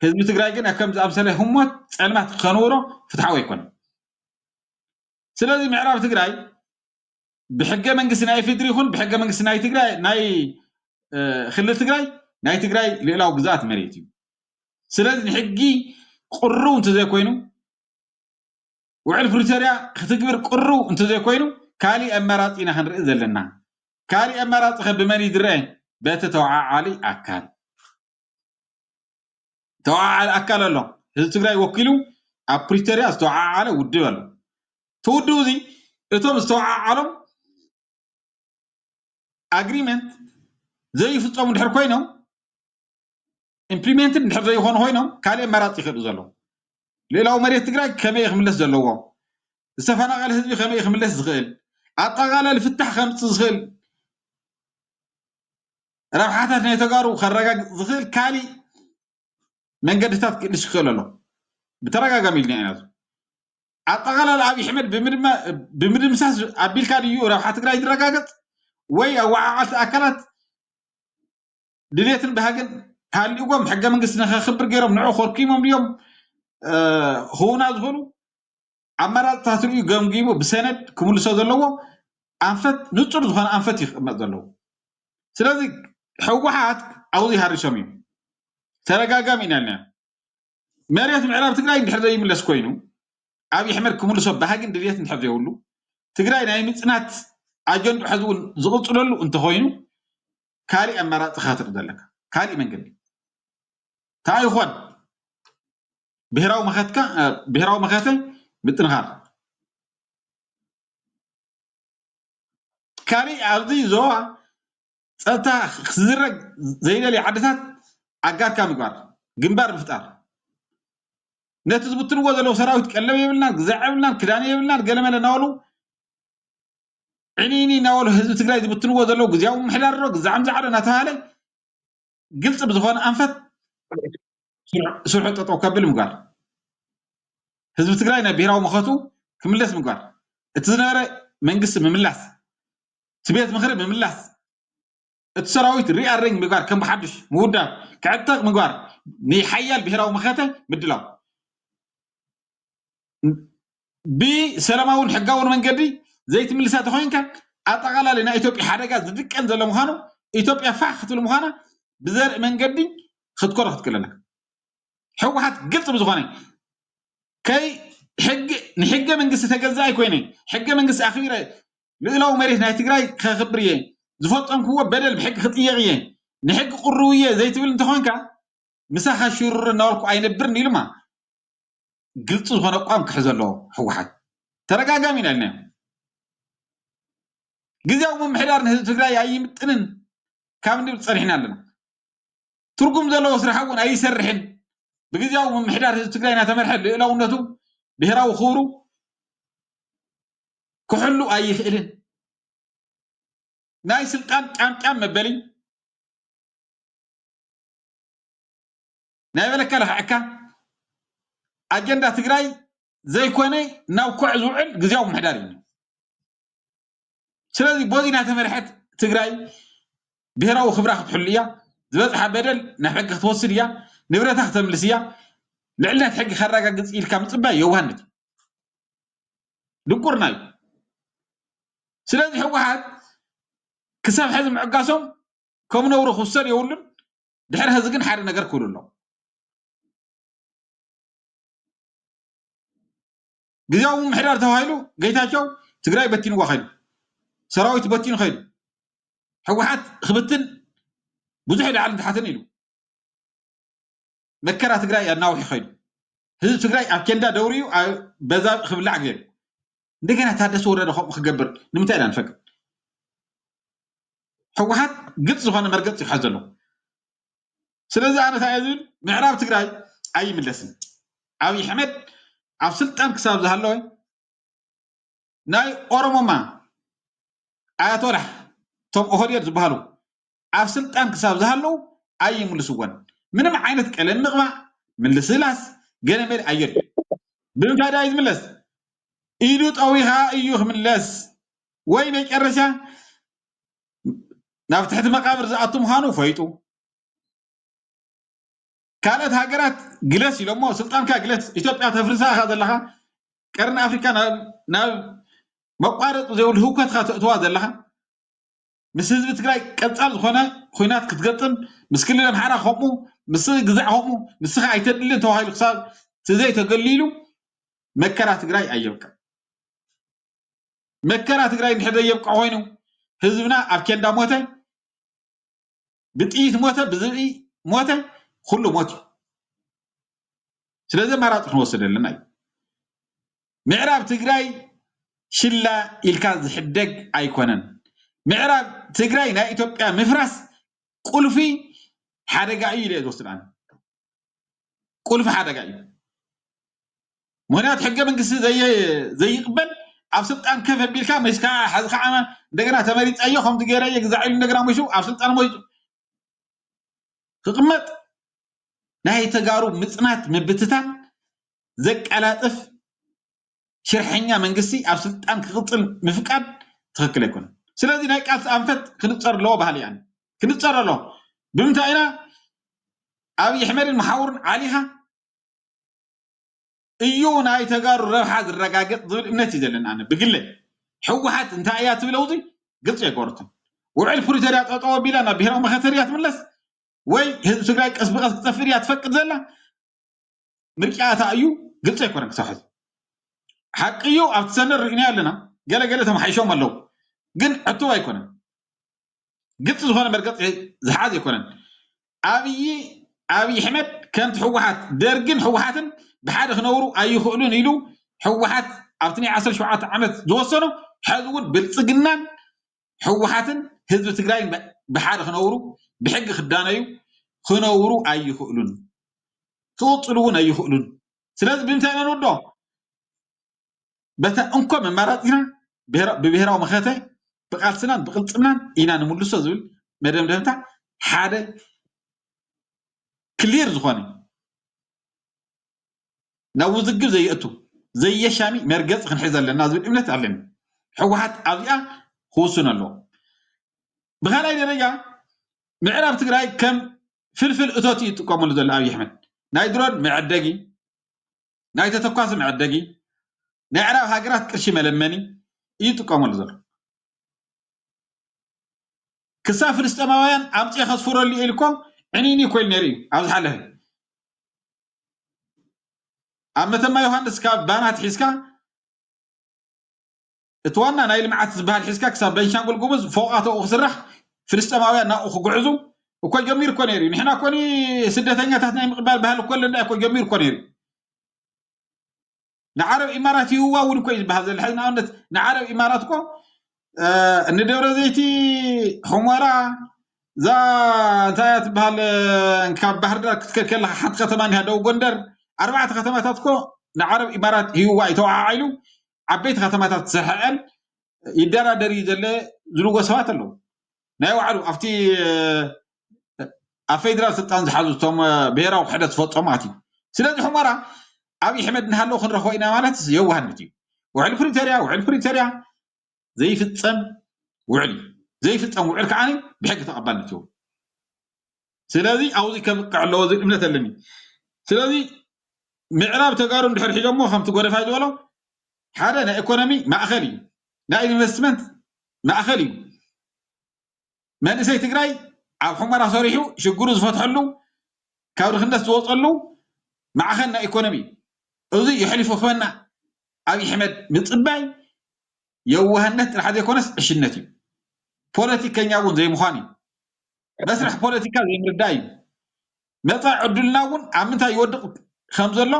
ህዝቢ ትግራይ ግን ከም ዝኣምሰለ ህሞት ፀልማት ከንብሮ ፍትሓዊ ኣይኮነን። ስለዚ ምዕራብ ትግራይ ብሕገ መንግስቲ ናይ ኢፌድሪ ይኹን ብሕገ መንግስቲ ናይ ትግራይ ናይ ክልል ትግራይ ናይ ትግራይ ልእላዊ ግዝኣት መሬት እዩ። ስለዚ ንሕጊ ቅሩብ እንተዘይኮይኑ ውዕል ፕሪቶርያ ክትግብር ቅሩብ እንተዘይኮይኑ ካሊእ ኣማራፂ ኢና ክንርኢ ዘለና። ካሊእ ኣማራፂ ከ ብመን እዩ ዝረአ? በቲ ተወዓዓሊ ኣካል። ተወዓዓሊ ኣካል ኣሎ። ህዝቢ ትግራይ ወኪሉ ኣብ ፕሪቶርያ ዝተወዓዓለ ውድብ ኣሎ። እቲ ውድብ እዚ እቶም ዝተወዓዓሎም ኣግሪመንት ዘይፍፀሙ ድሕር ኮይኖም ኢምፕሊሜንትድ እንድሕር ዘይኾኑ ኮይኖም ካሊእ ኣማራፂ ይኽእሉ ዘለዉ። ልእላዊ መሬት ትግራይ ከመይ ክምለስ ዘለዎ፣ ዝተፈናቐለ ህዝቢ ከመይ ክምለስ ዝኽእል፣ ኣጠቓላሊ ፍታሕ ከምፅእ ዝኽእል፣ ረብሓታት ናይ ተጋሩ ከረጋግፅ ዝኽእል ካሊእ መንገድታት ክእልሽ ይኽእል ኣሎ። ብተደጋጋሚ ኢልና ኢና። ኣጠቓላሊ ኣብይ ኣሕመድ ብምድምሳስ ኣቢልካ ድዩ ረብሓ ትግራይ ዝረጋገፅ ወይ ኣወዓዓልቲ ኣካላት ድሌትን ባህግን ሃልይዎም ሕገ መንግስቲ ንኸክብር ገይሮም ንዑ ኮርኪሞም ድዮም ክውና ዝኽእሉ ኣማራፅታት ርእዩ ገምጊሙ ብሰነድ ክምልሶ ዘለዎ ኣንፈት ንፁር ዝኾነ ኣንፈት ይቕመጥ ዘለዎ። ስለዚ ህወሓት ኣብዚ ሃሪሶም እዩ ተደጋጋሚ ኢና ልና መሬት ምዕራብ ትግራይ እንድሕር ዘይምለስ ኮይኑ ኣብይ ኣሕመድ ክምልሶ ባህግን ድሌት እንድሕር ዘይብሉ ትግራይ ናይ ምፅናት ኣጀንዳ ሕዚ እውን ዝቕፅለሉ እንተኮይኑ ካሊእ ኣማራፂ ኢኻ ትርኢ ዘለካ ካሊእ መንገዲ እንታይ ይኾን ብሄራዊ መኸትካ ብሄራዊ መኸተ ምጥንኻር ካሊእ ኣብዚ ዞባ ፀጥታ ክዝረግ ዘይደልዩ ዓድታት ኣጋርካ ምግባር ግንባር ምፍጣር ነቲ ዝብትንዎ ዘለዉ ሰራዊት ቀለብ የብልናን ግዛዕ የብልናን ክዳን የብልናን ገለመለ እናበሉ ዕኒኒ እናበሉ ህዝቢ ትግራይ ዝብትንዎ ዘለዉ ግዜያዊ ምምሕዳር ዶ ግዛዕ ምዛዕ ዶ እናተባሃለ ግልፂ ብዝኾነ ኣንፈት ስርሑ ጠጠው ከብል ምግባር ህዝቢ ትግራይ ናብ ብሄራዊ መኸቱ ክምለስ ምግባር እቲ ዝነበረ መንግስቲ ምምላስ እቲ ቤት ምኽሪ ምምላስ እቲ ሰራዊት ሪኣሬንጅ ምግባር ከም ብሓዱሽ ምውዳብ ክዕጠቕ ምግባር ንሓያል ብሄራዊ መኸተ ምድላው ብሰላማውን ሕጋውን መንገዲ ዘይትምልሳ ተኮይንካ ኣጠቓላሊ ናይ ኢትዮጵያ ሓደጋ ዝድቀን ዘሎ ምዃኑ ኢትዮጵያ ፋሕ ክትብል ምዃና ብዘርኢ መንገዲ ክትኮሮ ክትክእል ኣለካ ህወሓት ግልፂ ብዝኾነ ከይ ሕጊ ንሕገ መንግስቲ ተገዛኢ ኮይነ ሕገ መንግስቲ ኣኽቢረ ልእላዊ መሬት ናይ ትግራይ ከኽብር እየ ዝፈፀምክዎ በደል ብሕጊ ክጥየቕ እየ ንሕጊ ቅርው እየ ዘይትብል እንተኾንካ ምሳኻ ሽሩር እናበልኩ ኣይነብርን ኢሉማ ግልፂ ዝኾነ ኣቋም ክሕዝ ኣለዎ ህወሓት። ተደጋጋሚ ኢና ኢልናዮ። ግዝያዊ ምምሕዳር ንህዝቢ ትግራይ ኣይምጥንን ካብ ንብል ፀኒሕና ኣለና። ትርጉም ዘለዎ ስራሕ እውን ኣይሰርሕን። ብግዝያዊ ምምሕዳር ህዝቢ ትግራይ እናተመርሐ ልእላውነቱ፣ ብሄራዊ ክብሩ ክሕሉ ኣይኽእልን። ናይ ስልጣን ጫምጫም መበሊ ናይ በለካ ለኽዐካ ኣጀንዳ ትግራይ ዘይኮነ ናብ ኮዕ ዝውዕል ግዝያዊ ምምሕዳር እዩ። ስለዚ ቦዚ እናተመርሐት ትግራይ ብሄራዊ ክብራ ክትሕሉ እያ። ዝበፅሓ በደል ናብ ሕጊ ክትወስድ እያ። ንብረታ ክተምልስ እያ። ልዕልነት ሕጊ ከረጋግፅ ኢልካ ምፅባይ የዋህነት እዩ። ድንቁርና እዩ። ስለዚ ህወሓት ክሳብ ሕዚ ምዕጋሶም ከም ነውሪ ክውሰድ የብሉን። ድሕሪ ሕዚ ግን ሓደ ነገር ክብሉ ኣለዎ። ግዝያዊ ምምሕዳር ተባሂሉ ጌታቸው ትግራይ በቲንዋ ኸይዱ፣ ሰራዊት በቲኑ ኸይዱ፣ ህወሓት ክብትን ብዙሕ ላዕልን ታሕትን ኢሉ መከራ ትግራይ ኣናውሒ ኸይዱ፣ ህዝቢ ትግራይ ኣብ ኬንዳ ደውርዩ ኣብ በዛ ክብላዕ ገይሩ። እንደገና ታደሰ ወረደ ከምኡ ክገብር ንምንታይ ኢና ንፈቅድ? ህወሓት ግልፂ ዝኾነ መርገፂ ክሕዝ ዘለዎ። ስለዚ ኣነ እንታይ እየ ዝብል፣ ምዕራብ ትግራይ ኣይምለስን። ኣብይ ኣሕመድ ኣብ ስልጣን ክሳብ ዝሃለወ ናይ ኦሮሞማ ኣያቶላህ እቶም ኦህዴድ ዝበሃሉ ኣብ ስልጣን ክሳብ ዝሃለዉ ኣይምልስዎን። ምንም ዓይነት ቀለም ምቕባእ፣ ምልስላስ፣ ገለመለ ኣየድልዮን። ብምንታይ ድኣ እዩ ዝምለስ? ኢዱ ጠዊኻ እዩ ክምለስ። ወይ መጨረሻ ናብ ትሕቲ መቃብር ዝኣቱ ምዃኑ ፈይጡ። ካልኦት ሃገራት ግለስ ኢሎሞ፣ ስልጣንካ ግለስ። ኢትዮጵያ ተፍርሳ ኢኻ ዘለኻ። ቀርኒ ኣፍሪካ ናብ ናብ መቋረፂ ዘይብሉ ህውከትካ ተእትዋ ዘለኻ። ምስ ህዝቢ ትግራይ ቀፃል ዝኾነ ኹናት ክትገጥም፣ ምስ ክልል ኣምሓራ ከምኡ፣ ምስ ግዛዕ ከምኡ፣ ንስኻ ኣይተድልን ተባሂሉ ክሳብ ትዘይተገሊሉ መከራ ትግራይ ኣየብቅዕ። መከራ ትግራይ እንድሕር ዘየብቅዕ ኮይኑ ህዝብና ኣብ ኬንዳ ሞተ፣ ብጥይት ሞተ፣ ብዝብኢ ሞተ፣ ኩሉ ሞት እዩ። ስለዚ ኣማራፂ ክንወስድ ኣለና እዩ። ምዕራብ ትግራይ ሽላ ኢልካ ዝሕደግ ኣይኮነን። ምዕራብ ትግራይ ናይ ኢትዮጵያ ምፍራስ ቁልፊ ሓደጋ እዩ ኢለ ዝወስድ ኣነ። ቁልፊ ሓደጋ እዩ። ምክንያቱ ሕገ መንግስቲ ዘየ ዘይቅበል ኣብ ስልጣን ከፍ ኣቢልካ መሽካ ሓዚ ከዓ እንደገና ተመሪፀዮ ከምዚ ገይረዮ ግዛዕ ኢሉ እንደገና መሹ ኣብ ስልጣን ሞይቱ ክቕመጥ ናይ ተጋሩ ምፅናት ምብትታን ዘቀላጥፍ ሽርሐኛ መንግስቲ ኣብ ስልጣን ክቕፅል ምፍቃድ ትኽክል ኣይኮነን። ስለዚ ናይ ቃልሲ ኣንፈት ክንፀር ኣለዎ ባህሊ እያ። ክንፀር ኣለዎ። ብምንታይ ኢና ኣብይ ኣሕመድን መሓውርን ዓሊኻ እዩ ናይ ተጋሩ ረብሓ ዝረጋገፅ ዝብል እምነት እዩ ዘለና። ኣነ ብግለ ህወሓት እንታይ እያ ትብል ኣብዚ ግልፂ ኣይገበረትን። ውዕል ፕሪቶርያ ጠጠው ኣቢላ ናብ ብሄራዊ መኸተ ድያ ትምለስ ወይ ህዝቢ ትግራይ ቀስ ብቀስ ክጠፍእ ድያ ትፈቅድ ዘላ? ምርጫ እታ እዩ ግልፂ ኣይኮነን ክሳብ ሕዚ። ሓቂ እዩ ኣብቲ ሰነድ ርኢናዮ ኣለና። ገለ ገለ ተመሓይሾም ኣለዉ ግን ዕቱብ ኣይኮነን። ግልፂ ዝኾነ መርገፂ ዝሓዝ ኣይኮነን። ኣብይ ኣብይ ኣሕመድ ከምቲ ህወሓት ደርግን ህወሓትን ብሓደ ክነብሩ ኣይኽእሉን ኢሉ ህወሓት ኣብቲ ናይ ዓሰርተ ሸውዓተ ዓመት ዝወሰኖ ሕዚ እውን ብልፅግናን ህወሓትን ህዝቢ ትግራይን ብ- ብሓደ ክነብሩ ብሕጊ ክዳነዩ ክነብሩ ኣይኽእሉን ክቕፅሉ እውን ኣይኽእሉን። ስለዚ ብምንታይ ኢና ንወዶ? በታ እንኮ መማራፂና ብሄራ- ብብሄራዊ መኸተ ብቃልስናን ብቅልፅምናን ኢና ንምልሶ ዝብል መደምደምታ ሓደ ክሊር ዝኾነ ናብ ውዝግብ ዘየእቱ ዘየሻሚ መርገፂ ክንሕዝ ኣለና ዝብል እምነት ኣለኒ። ህወሓት ኣብዚኣ ክውስን ኣለዎ። ብካልኣይ ደረጃ ምዕራብ ትግራይ ከም ፍልፍል እቶት እዩ ይጥቀመሉ ዘሎ ኣብይ ኣሕመድ። ናይ ድሮን መዐደጊ፣ ናይ ተተኳሲ መዐደጊ፣ ናይ ኣዕራብ ሃገራት ቅርሺ መለመኒ እዩ ይጥቀመሉ ዘሎ። ክሳብ ፍልስጤማውያን ኣምፅኤ ከስፍረሉ እየ ኢሉ እኮ ዕንይንይ እኮ ኢሉ ነይሩ እዩ ኣብ ዝሓለፈ። ኣብ መተማ ዮሃንስ ካብ ባናት ሒዝካ እቲ ዋና ናይ ልምዓት ዝበሃል ሒዝካ ክሳብ ቤንሻንጉል ጉሙዝ ፎቓት ኣብኡ ክስራሕ ፍልስጤማውያን ናብኡ ክጉዕዙ እኮ ጀሚሩ እኮ ነይሩ እዩ። ንሕና እኮ ስደተኛታት ናይ ምቕባል ባህሊ እኮ ኣለና እኮ፣ ጀሚሩ እኮ ነይሩ እዩ። ንዓረብ ኢማራት ይህዋ እውን እኮ እዩ ዝበሃል ዘሎ። ሕዚ ንኣብነት ንዓረብ ኢማራት እኮ ንደብረ ዘይቲ፣ ሑመራ፣ እዛ እንታይ እያ ትበሃል፣ ካብ ባህር ዳር ክትከድ ከለካ ሓንቲ ከተማ እኒሃ ደቡብ ጎንደር፣ ኣርባዕተ ከተማታት እኮ ንዓረብ ኢማራት ሂብዋ እዩ፣ ተወዓዓ ኢሉ ዓበይቲ ከተማታት ዝሰርሐዐን ይደራደር እዩ ዘለ ዝብልዎ ሰባት ኣለዉ። ናይ ባዕሉ ኣብቲ ኣብ ፌደራል ስልጣን ዝሓዙ እቶም ብሄራዊ ክሕደት ዝፈፀሙ ኣትዩ። ስለዚ ሑመራ ኣብይ ኣሕመድ እናሃለዉ ክንረኽቦ ኢና ማለት የዋህነት እዩ። ውዕል ፕሪቶርያ፣ ውዕል ፕሪቶርያ ዘይፍፀም ውዕል እዩ። ዘይፍፀም ውዕል ከዓ ብሕጊ ተቐባልነት ይህቡ። ስለዚ ኣብዚ ከብቅዕ ኣለዎ ዝብል እምነት ኣለኒ። ስለዚ ምዕራብ ተጋሩ እንድሕር ሒዞሞ ከምቲ ጎደፋይ ዝበሎ ሓደ ናይ ኢኮኖሚ ማእኸል እዩ፣ ናይ ኢንቨስትመንት ማእኸል እዩ። መንእሰይ ትግራይ ኣብ ሑመራ ሰሪሑ ሽግሩ ዝፈትሐሉ ካብ ድኽነት ዝወፀሉ ማዕኸን ናይ ኢኮኖሚ እዩ። እዚ የሕሊፉ ክበና ኣብይ ኣሕመድ ምፅባይ የዋህነት ጥራሕ ዘይኮነስ ዕሽነት እዩ። ፖለቲከኛ እውን ዘይምዃን እዩ። መስርሕ ፖለቲካ ዘይምርዳእ እዩ። መፃኢ ዕድልና እውን ኣብ ምንታይ ይወድቕ ከም ዘሎ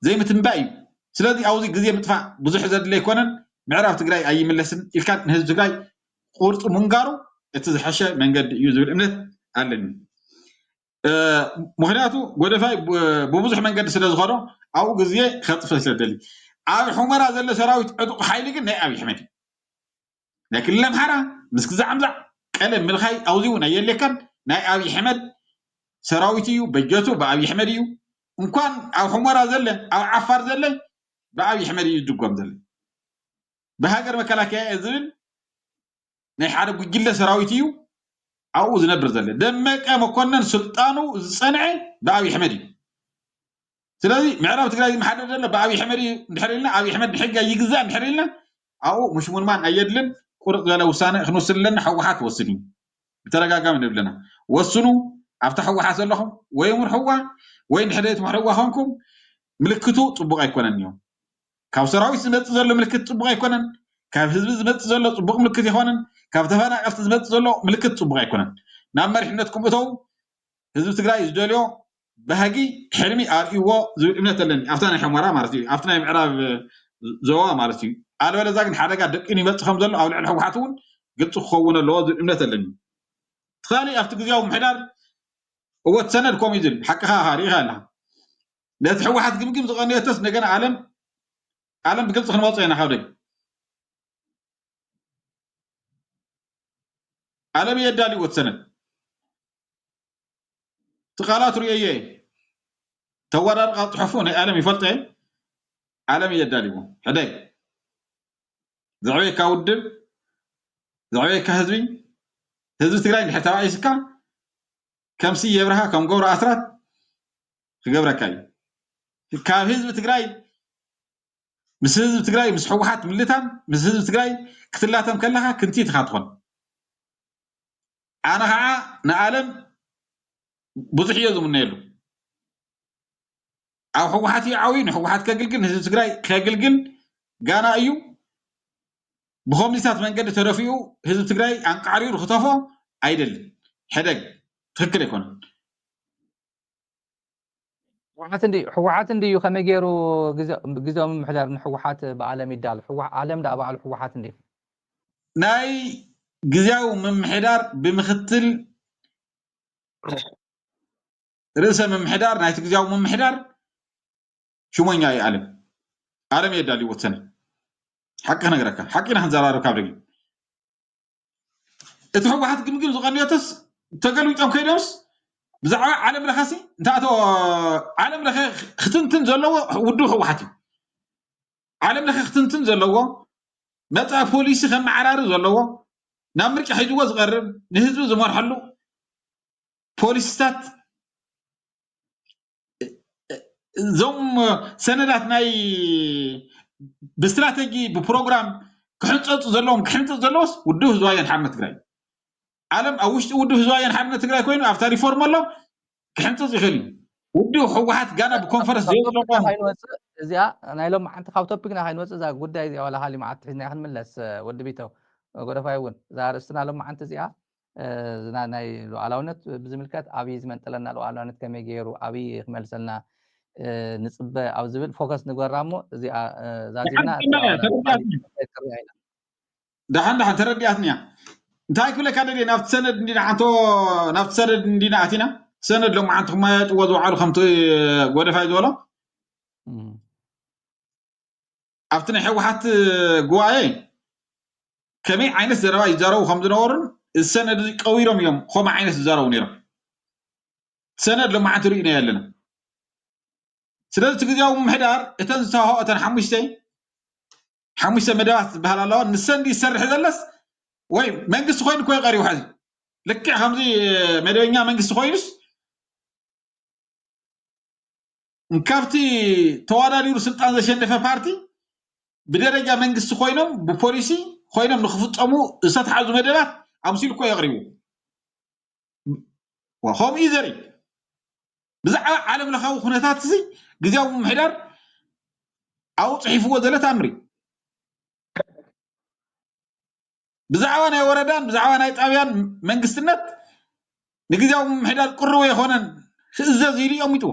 ዘይምትንባእ እዩ። ስለዚ ኣብዚ ግዜ ምጥፋእ ብዙሕ ዘድለ ኣይኮነን። ምዕራብ ትግራይ ኣይምለስን ኢልካ ንህዝቢ ትግራይ ቁርፂ ምንጋሩ እቲ ዝሐሸ መንገዲ እዩ ዝብል እምነት ኣለኒ። ምክንያቱ ጎደፋይ ብብዙሕ መንገዲ ስለ ዝኸዶ ኣብኡ ግዜ ከጥፍእ ስለ ደሊ ኣብ ሑመራ ዘሎ ሰራዊት ዕጡቕ ሓይሊ ግን ናይ ኣብይ ኣሕመድ እዩ። ናይ ክልል ኣምሓራ ምስ ግዛዕ ምዛዕ ቀለም ምልካይ ኣብዚ እውን ኣየድልየካን። ናይ ኣብይ ኣሕመድ ሰራዊት እዩ፣ በጀቱ ብኣብይ ኣሕመድ እዩ። እንኳን ኣብ ሑመራ ዘለ ኣብ ዓፋር ዘለ ብኣብይ ኣሕመድ እዩ ዝድጎም ዘለ። ብሃገር መከላከያ እየ ዝብል ናይ ሓደ ጉጅለ ሰራዊት እዩ ኣብኡ ዝነብር ዘለ። ደመቀ መኮነን ስልጣኑ ዝፀንዐ ብኣብይ ኣሕመድ እዩ። ስለዚ ምዕራብ ትግራይ ዝመሓደር ዘሎ ብኣብይ ኣሕመድ እዩ እንድሕር ኢልና፣ ኣብይ ኣሕመድ ብሕጊ ኣይግዛእ እንድሕር ኢልና ኣብኡ ምሽሙንማን ኣየድልን። ቁርጥ ዝበለ ውሳነ ክንውስን ኣለና። ህወሓት ወስን እዩ ብተደጋጋሚ ንብለና። ወስኑ ኣብታ ህወሓት ዘለኹም ወይ ምርሕዋ ወይ እንድሕር ዘይትምርሕዋ ኮንኩም ምልክቱ ፅቡቕ ኣይኮነን እዩ። ካብ ሰራዊት ዝመፅእ ዘሎ ምልክት ፅቡቕ ኣይኮነን። ካብ ህዝቢ ዝመፅእ ዘሎ ፅቡቕ ምልክት ኣይኮነን። ካብ ተፈናቀልቲ ዝመፅእ ዘሎ ምልክት ፅቡቕ ኣይኮነን። ናብ መሪሕነትኩም እተው። ህዝቢ ትግራይ ዝደልዮ ባህጊ ሕልሚ ኣርእይዎ ዝብል እምነት ኣለኒ ኣብታ ናይ ሑመራ ማለት እዩ፣ ኣብቲ ናይ ምዕራብ ዞባ ማለት እዩ። ኣለበለዛ ግን ሓደጋ ደቂኑ ይመፅእ ከም ዘሎ ኣብ ልዕሊ ህወሓት እውን ግልፂ ክኸውን ኣለዎ ዝብል እምነት ኣለኒ። እቲ ካሊእ ኣብቲ ግዜያዊ ምምሕዳር እወ እቲ ሰነድ ከምኡ እዩ ዝብል ሓቅኻ ኢኻ ርኢኻ ኣለኻ። ነቲ ህወሓት ግምግም ዝቐነየቶስ እንደገና ኣለም ኣለም ብግልፂ ክንወፅኦ ኢና ካብ ደግ ኣለም እየ ኣዳልዎ እቲ ሰነድ። እቲ ቃላቱ ርእየዮ እየ። ተወዳድቃ ፅሑፉ ናይ ኣለም ይፈልጦ እየ። ኣለም እየ ኣዳልዎ። ሕደግ ዘዕበየካ ውድብ፣ ዘዕበየካ ህዝቢ፣ ህዝቢ ትግራይ እንድሕር ተባኢስካ ከም ስየ ኣብርሃ ከም ገብሩ ኣስራት ክገብረካ እዩ። ካብ ህዝቢ ትግራይ ምስ ህዝቢ ትግራይ ምስ ህወሓት ምልታም ምስ ህዝቢ ትግራይ ክትላተም ከለካ ክንቲት ኢኻ ትኾን። ኣነ ከዓ ንኣለም ብዙሕ እዮ ዝምነየሉ። ኣብ ህወሓት እዩ ዓብዩ፣ ንህወሓት ከግልግል ንህዝቢ ትግራይ ከግልግል ጋና እዩ። ብኮምኒስታት መንገዲ ተደፊኡ ህዝቢ ትግራይ ኣንቃዕሪሩ ክተፎ ኣይደልን። ሕደግ ትክክል ኣይኮነን። ህወሓት እንድዩ ህወሓት እንድዩ ከመይ ገይሩ ግዜ- ግዜያዊ ምምሕዳር ንህወሓት ብኣለም ይዳል ህወሓ- ኣለም ደኣ ባዕሉ ህወሓት እንድዩ ናይ ግዜያዊ ምምሕዳር ብምክትል ርእሰ ምምሕዳር ናይቲ ግዜያዊ ምምሕዳር ሽሞኛ እዩ ኣለም ኣለም እየ ኣዳልዎ እቲ ሰነድ ሓቂ ክነግረካ ሓቂ ኢና ክንዘራረብ ካብ ደጊም እቲ ህወሓት ግምግም ዝቐንዮትስ ተገልቢጦም ከይዶምስ ብዛዕባ ዓለም ለኸሲ እንታይ ኣቶ ዓለም ለኸ ክትንትን ዘለዎ ውድብ ህወሓት እዩ ዓለም ለኸ ክትንትን ዘለዎ መፃኢ ፖሊሲ ከመዓራሪ ዘለዎ ናብ ምርጫ ሒዝዎ ዝቐርብ ንህዝቢ ዝመርሐሉ ፖሊሲታት እዞም ሰነዳት ናይ ብስትራተጂ ብፕሮግራም ክሕንፀፁ ዘለዎም ክሕንፅፅ ዘለዎስ ውድብ ህዝባዊ ሓርነት ትግራይ ዓለም ኣብ ውሽጢ ውድብ ህዝባዊ ሓርነት ትግራይ ኮይኑ ኣብታ ሪፎርም ኣሎ ክሕንፅፅ ይኽእል እዩ ውድብ ህወሓት ጋና ብኮንፈረንስ ዘይወፅእ እዚኣ ናይ ሎም መዓንቲ ካብ ቶፒክና ከይንወፅእ እዛ ጉዳይ እዚኣ ዋላ ካሊ መዓልቲ ሒዝና ክንምለስ ወዲ ቢተው ጎደፋይ እውን እዛ ርእስትና ሎም መዓንቲ እዚኣ እ፣ ዝና-፣ ናይ ሉዓላውነት ብዝምልከት ኣብይ ዝመንጠለና ሉዓላውነት ከመይ ገይሩ ኣብይ ክመልሰልና፣ እ፣ ንጽበ ኣብ ዝብል ፎከስ ንገራ እሞ እዚኣ፣ እ፣ ዛዚምና እቲ ሉዓላውነት ተረዲኣትኒ። ክርኣ ኢና። ደሓን ደሓን ተረዲኣትኒ እያ። እንታይ ክብለካ ደልየ፣ ናብቲ ሰነድ እንዲና ሓንቶ፣ ናብቲ ሰነድ እንዲና ኣቲና። ሰነድ ሎማዓንቲ ክመያየጥዎ ዝወዓሉ ከምቲ ጎደፋይ ዝበሎ እም። ኣብቲ ናይ ህወሓት ጉባኤ ከመይ ዓይነት ዘረባ ይዛረቡ ከም ዝነበሩን እዚ ሰነድ እዚ ቀቢሮም እዮም ከምኡ ዓይነት ዝዛረቡ ነይሮም። ሰነድ ሎማዓንቲ ርኢናዮ ኣለና። ስለዚ እቲ ግዜያዊ ምምሕዳር እተን ዝተዋህኦ እተን ሓሙሽተ፣ ሓሙሽተ መደባት ዝበሃል ኣለዋ። ንሰን ድዩ ዝሰርሕ ዘለስ ወይ መንግስቲ ኮይኑ እኮ እዩ ቀሪቡ ሕዚ። ልክዕ ከምዚ መደበኛ መንግስቲ ኮይኑስ እንካብቲ ተወዳዲሩ ስልጣን ዘሸነፈ ፓርቲ ብደረጃ መንግስቲ ኮይኖም ብፖሊሲ ኮይኖም ንክፍፀሙ ዝተትሓዙ መደባት ኣምሲሉ እኮ የቕሪቡ። ከምኡ እዩ ዘርኢ። ብዛዕባ ዓለም ለኻዊ ኩነታት እዚ ግዜያዊ ምምሕዳር ኣብኡ ፅሒፍዎ ዘሎ ተኣምር እዩ። ብዛዕባ ናይ ወረዳን ብዛዕባ ናይ ጣብያን መንግስትነት ንግዜያዊ ምምሕዳር ቅሩብ የኾነን ክእዘዝ ኢሉ የሚጥዎ።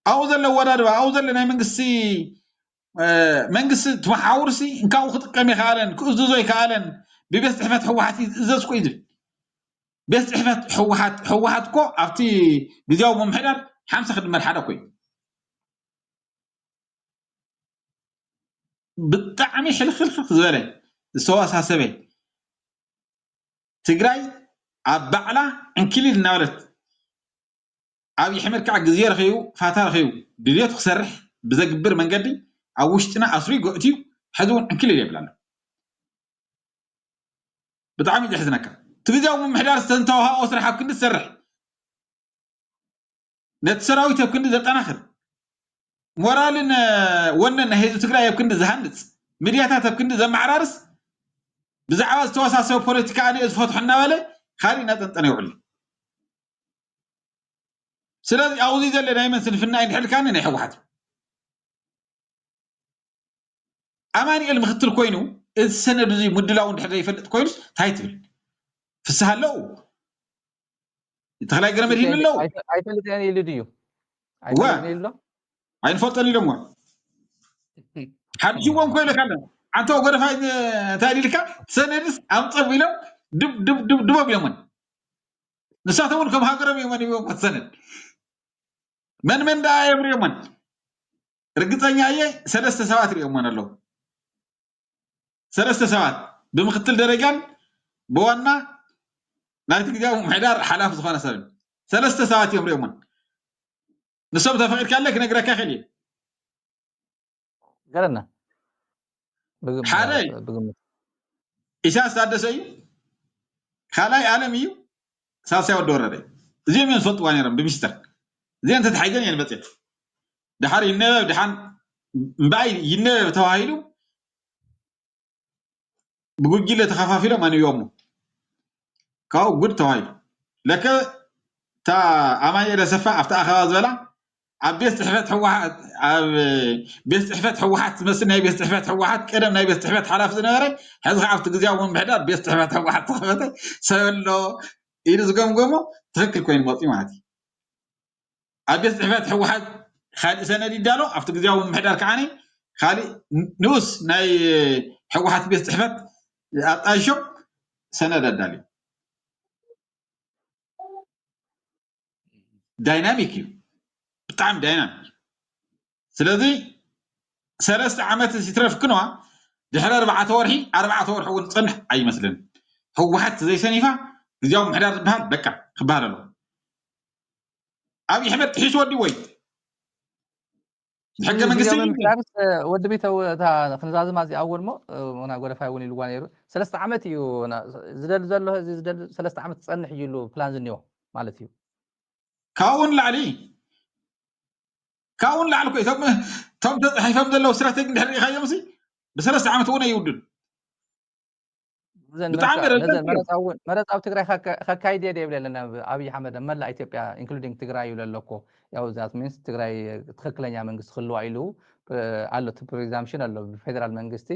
ኣብኡ ዘሎ ኣወዳድባ፣ ኣብኡ ዘሎ ናይ መንግስቲ፣ እ፣ መንግስቲ እቲ መሓውርሲ እንካብኡ ክጥቀም ይከኣለን ክእዝዞ ይከኣለን። ብቤት ፅሕፈት ህወሓት ይእዘዝ እኮ እዩ ዝብል። ቤት ፅሕፈት ህወሓት፣ ህወሓት እኮ ኣብቲ ግዜያዊ ምምሕዳር ሓምሳ ክድመር ሓደ እኮ እዩ። ብጣዕሚ ሕልኽልኽልኽ ዝበለ ዝተወሳሰበ ትግራይ ኣብ ባዕላ ዕንክሊል እናበለት ኣብይ ኣሕመድ ከዓ ግዜ ረኺቡ ፋታ ረኺቡ ድልየቱ ክሰርሕ ብዘግብር መንገዲ ኣብ ውሽጥና ኣስሩ ይገእትዩ ሕዚ እውን ዕንክሊል የብላና። ብጣዕሚ እዩ ዘሕዝነካ። እቲ ግዜያዊ ምምሕዳር ዝተንተዋሃኦ ስራሕ ኣብ ክንዲ ዝሰርሕ ነቲ ሰራዊት ኣብ ክንዲ ዘጠናኽር ሞራልን ወነን ናይ ህዝቢ ትግራይ ኣብ ክንዲ ዝሃንፅ ሚድያታት ኣብ ክንዲ ዘመዓራርስ ብዛዕባ ዝተወሳሰበ ፖለቲካ ኣነ ዝፈትሖ እናበለ ካሊእ እናጠንጠነ ይውዕል። ስለዚ ኣብዚ ዘሎ ናይ መን ስንፍና እዩ እንድሕልካኒ ናይ ህወሓት እዩ። ኣማኒኤል ምክትል ኮይኑ እዚ ሰነድ እዚ ምድላው እንድሕር ዘይፈልጥ ኮይኑስ እንታይ ትብል? ፍስሃ ኣለዉ፣ ተኽላይ ገረመድህን ኣለዉ። ኣይፈልጥን ኢሉ ድዩ? ኣይፈልጥን ኢሉ ዶ? ኣይንፈልጦን ኢሎምዎ። ሓድሽዎም ኮይነ ካለ ኣንተ ጎደፋይ እንታይ ኢልካ ሰነድስ ኣምፀብ ኢሎም ድብ ድብ ድብ ድቦም ኢሎምን። ንሳቶም እውን ከም ሃገሮም እዮም ኣንቢቦም ሰነድ መን መን ደኣ እዮም ሪኦመን? ርግፀኛ እየ ሰለስተ ሰባት ሪኦመን ኣለዉ። ሰለስተ ሰባት ብምክትል ደረጃን ብዋና ናይቲ ግዜያዊ ምምሕዳር ሓላፊ ዝኾነ ሰብ ሰለስተ ሰባት እዮም ሪኦመን። ንሶም ተፈቂድካለ ክነግረካ ይኽእል እየ። ገረና። ብግም-፣ ሓደ ብግምት። ኢሳያስ ታደሰ እዩ። ካልኣይ ኣለም እዩ። ሳልሳይ ወዲ ወረደ እዩ። እዚኦም እዮም ዝፈልጥዋ ነይሮም ብሚስጥር። እዚኦም ተታሒዘን እየን መፅየት። ድሓር ይነበብ፣ ድሓን እምበኣይ ይነበብ ተባሂሉ ብጉጅለ ተኸፋፊሎም ኣንቢቦሞ። ካብኡ ጉድ ተባሂሉ። ለከ እታ ኣማኑኤል ኣሰፋ ኣብቲ ኣኸባ ዝበላ ኣብ ቤት ፅሕፈት ህወሓት፣ ኣብ ቤት ፅሕፈት ህወሓት ዝመስል ናይ ቤት ፅሕፈት ህወሓት ቀደም ናይ ቤት ፅሕፈት ሓላፊ ዝነበረ ሕዚ ከዓ ኣብቲ ግዜያዊ ምምሕዳር ቤት ፅሕፈት ህወሓት ተኸፈተ ሰብ ኣሎ ኢሉ ዝገምገሞ ትኽክል ኮይኑ መፅኡ ማለት እዩ። ኣብ ቤት ፅሕፈት ህወሓት ካልእ ሰነድ ይዳሎ፣ ኣብቲ ግዜያዊ ምምሕዳር ከዓ ካልእ ንኡስ ናይ ህወሓት ቤት ፅሕፈት ኣጣይሾም ሰነድ ኣዳልዩ። ዳይናሚክ እዩ፣ ብጣዕሚ ዳይናሚክ። ስለዚ ሰለስተ ዓመት ይትረፍ ክንዋ ድሕሪ ኣርባዕተ ወርሒ፣ ኣርባዕተ ወርሒ እውን ዝፀንሕ ኣይመስልን። ህወሓት ዘይሰኒፋ ግዜያዊ ምምሕዳር ዝበሃል በቃ ክበሃል ኣለዎ። ኣብይ ኣሕመድ ጥሒሱ ወዲዎ እዩ። ብሕገ መንግስቲ ግዜያዊ ምምሕዳርስ፣ እ፣ ወዲ ቤተው እታ ክንዛዝማ እዚኣ እውን እሞ፣ እ፣ ና ጎደፋይ እውን ኢልዋ ነይሩ። ሰለስተ ዓመት እዩ ና-፣ ዝደሊ ዘሎ፣ እዚ ዝደሊ ሰለስተ ዓመት ክፀንሕ እዩ ኢሉ ፕላን ዝኒኦ ማለት እዩ። ካብኡ ንላዕሊ፣ ካብኡ ንላዕሊ እኮ እቶም፣ እቶም ተፃሒፎም ዘለዉ ስትራቴጂ እንድሕር ርኢኻዮም ሲ ብሰለስተ ዓመት እውን ኣይውድን። ነዘን ብጣዕሚ መረፃ-፣ ረዳት ነዘን እዩ። መረፃ እውን፣ መረፃ ኣብ ትግራይ ከካ-፣ ከካይድ እየ ዶ ይብል ኣለና ኣብይ ኣሕመድ፣ ኣብ መላእ ኢትዮጵያ ኢንክሉዲንግ ትግራይ ይብል ኣሎ እኮ። ያው ዛት ሚንስ ትግራይ ትኽክለኛ መንግስቲ ክህልዋ ኢሉ፣ እ፣ ኣሎ፣ እቲ ፕሪዛምፕሽን ኣሎ ብፌደራል መንግስቲ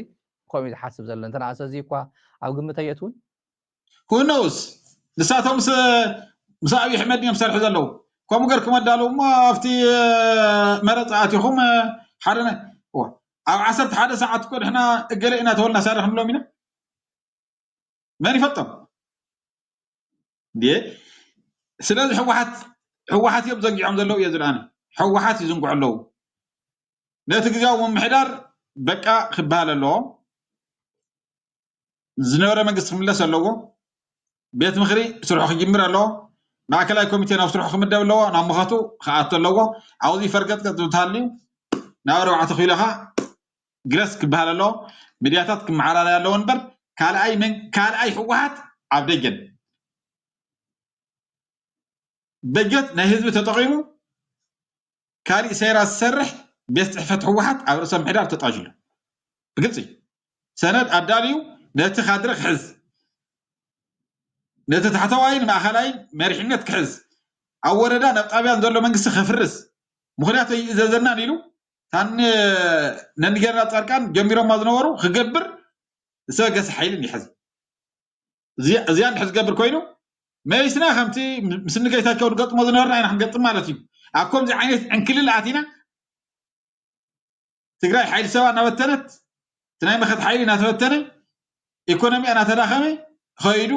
ከምኡ እዩ ዝሓስብ ዘሎ። እንተ ንኣሰ እዚ እኳ ኣብ ግምት ኣየእትውን። Who knows? ንሳቶም ምስ ምስ ኣብይ ኣሕመድ እዮም ዝሰርሑ ዘለዉ። ከምኡ ገርኩም ኣዳለዉ እሞ ኣብቲ መረፃ ኣቲኹም ሓደ ኣብ ዓሰርተ ሓደ ሰዓት እኮ ንሕና እገለ ኢና ተወልና ሳርሕ ንብሎም ኢና። መን ይፈልጦም? እንዴ ስለዚ ህወሓት ህወሓት እዮም ዘንጊዖም ዘለዉ እየ ዝብል ኣነ። ህወሓት ይዝንግዑ ኣለዉ። ነቲ ግዜያዊ ምምሕዳር በቃ ክበሃል ኣለዎ። ዝነበረ መንግስቲ ክምለስ ኣለዎ። ቤት ምኽሪ ስርሑ ክጅምር ኣለዎ። ማእከላይ ኮሚቴ ናብ ስርሑ ክምደብ ኣለዎ። ናብ መኸቱ ክኣቱ ኣለዎ። ኣብዚ ፈርገጥገጥ ዝብል ተሃልዩ ናብ ኣርባዕተ ኪሎ ኸኣ ግረስ ክበሃል ኣለዎ። ሚድያታት ክመዓራረያ ኣለዎ እምበር ካልኣይ መን ካልኣይ ህወሓት ኣብ ደገን በጀት ናይ ህዝቢ ተጠቒሙ ካሊእ ሴራ ዝሰርሕ ቤት ፅሕፈት ህወሓት ኣብ ርእሰ ምሕዳር ተጣጅሉ። ብግልፂ ሰነድ ኣዳልዩ ነቲ ካድረ ክሕዝ፣ ነቲ ታሕተዋይን ማእኸላይን መሪሕነት ክሕዝ፣ ኣብ ወረዳን ኣብ ጣብያን ዘሎ መንግስቲ ከፍርስ፣ ምኽንያት ኣይእዘዘናን ኢሉ ታን ነንገርና ፃድቃን ጀሚሮማ ዝነበሩ ክገብር ዝተበገሰ ሓይሊ ይሕዝ። እዚኣ እንድሕር ዝገብር ኮይኑ መይስና ከምቲ ምስ ንጌታቸው ንገጥሞ ዝነበርና ኢና ክንገጥም ማለት እዩ። ኣብ ከምዚ ዓይነት ዕንክልል ኣቲና ትግራይ ሓይሊ ሰባ እናበተነት እቲ ናይ መኸት ሓይሊ እናተበተነ ኢኮኖሚያ እናተዳኸመ ከይዱ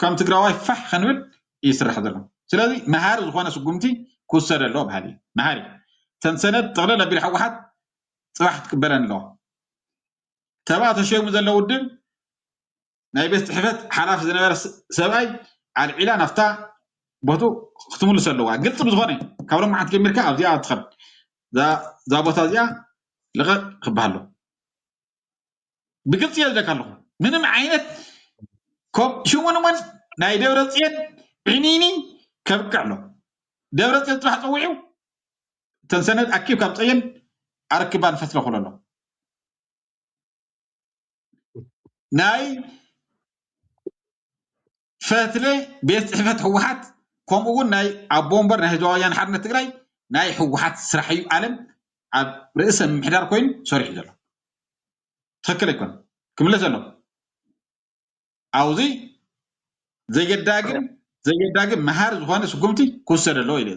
ከም ትግራዋይ ፋሕ ከንብል እዩ ዝስራሕ ዘሎ። ስለዚ መሃሪ ዝኾነ ስጉምቲ ክውሰድ ኣለዎ በሃሊ እዩ። መሃሪ ተን ሰነድ ጥቕልል ኣቢሉ ህወሓት ፅባሕ ክትቅበለን ኣለዎ። ተብኣ ተሸይሙ ዘሎ ውድብ ናይ ቤት ፅሕፈት ሓላፊ ዝነበረ ሰብኣይ ኣልዒላ ናብታ ቦቱ ክትምልሶ ኣለዋ። ግልፂ ብዝኾነ ካብ ሎማዓንቲ ጀሚርካ ኣብዚኣ ትኸድ እዛ ቦታ እዚኣ ልቐቕ ክበሃሎ ብግልፂ እየ ዝለካ ኣለኹ። ምንም ዓይነት ሽሙን እውን ናይ ደብረ ፅየን ዕኒኒ ከብቅዕ ኣሎ። ደብረ ፅየን ፅባሕ ፀዊዑ ተንሰነድ ኣኪብ ካብ ፀየን ኣረክባ ንፈትለ ክሎ ኣሎ። ናይ ፈትለ ቤት ፅሕፈት ህወሓት ከምኡ እውን ናይ ኣቦ ወንበር ናይ ህዝባዊ ወያነ ሓርነት ትግራይ ናይ ህወሓት ስራሕ እዩ። ኣለም ኣብ ርእሰ ምምሕዳር ኮይኑ ሰሪሑ ዘሎ ትኽክል ኣይኮነ ክምለስ ዘሎ ኣብዚ ዘየዳግም ዘየዳግም መሃር ዝኾነ ስጉምቲ ክውሰድ ኣለዎ ኢለ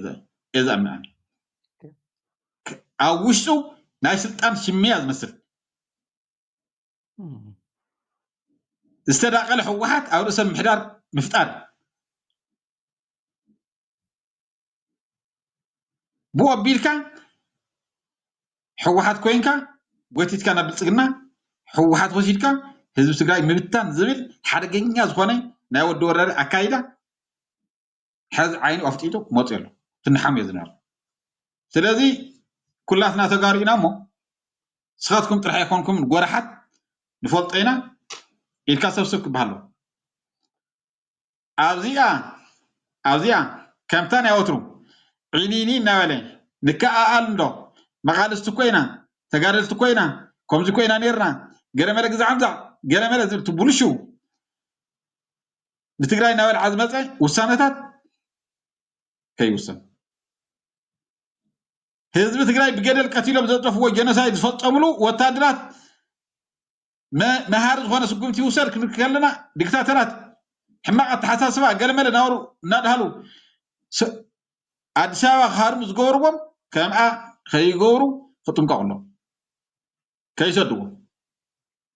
እየ ዝኣምን። ኣብ ውሽጡ ናይ ስልጣን ሽሚያ ዝመስል ዝተዳቐለ ህወሓት ኣብ ርእሰ ምምሕዳር ምፍጣር ብኡ ኣቢልካ ህወሓት ኮይንካ ጎቲትካ ናብ ብልፅግና ህወሓት ወሲድካ ህዝቢ ትግራይ ምብታን ዝብል ሓደገኛ ዝኾነ ናይ ወዲ ወረደ ኣካይዳ ሕዚ ዓይኑ ኣፍጢጡ መፅኡ ኣሎ ትንሓም እዮ ዝነበረ። ስለዚ ኩላትና ተጋሩ ኢና እሞ ንስኻትኩም ጥራሕ ኣይኮንኩም ጎራሓት ንፈልጦ ኢና ኢልካ ሰብስብ ክበሃል ኣለዎ። ኣብዚኣ ኣብዚኣ ከምታ ናይ ወትሩ ዒኒኒ እናበለ ንከኣኣል እንዶ መቓልስቲ ኮይና ተጋደልቲ ኮይና ከምዚ ኮይና ነርና ገለመለ ግዛዕ ምዛዕ ገለመለ ዝብል ትቡልሹ ንትግራይ እናበልዓ ዝመፀ ውሳነታት ከይውሰን ህዝቢ ትግራይ ብገደል ቀቲሎም ዘጠፍዎ ጀኖሳይድ ዝፈፀሙሉ ወታደራት መሃሪ ዝኾነ ስጉምቲ ይውሰድ ክንብል ከለና ዲክታተራት ሕማቕ ኣተሓሳስባ ገለመለ ናብሩ እናድሃሉ ኣዲስ ኣበባ ክሃርሙ ዝገበርዎም ከምኣ ከይገብሩ ክጥንቀቑ ኣለዎም። ከይሰድዎም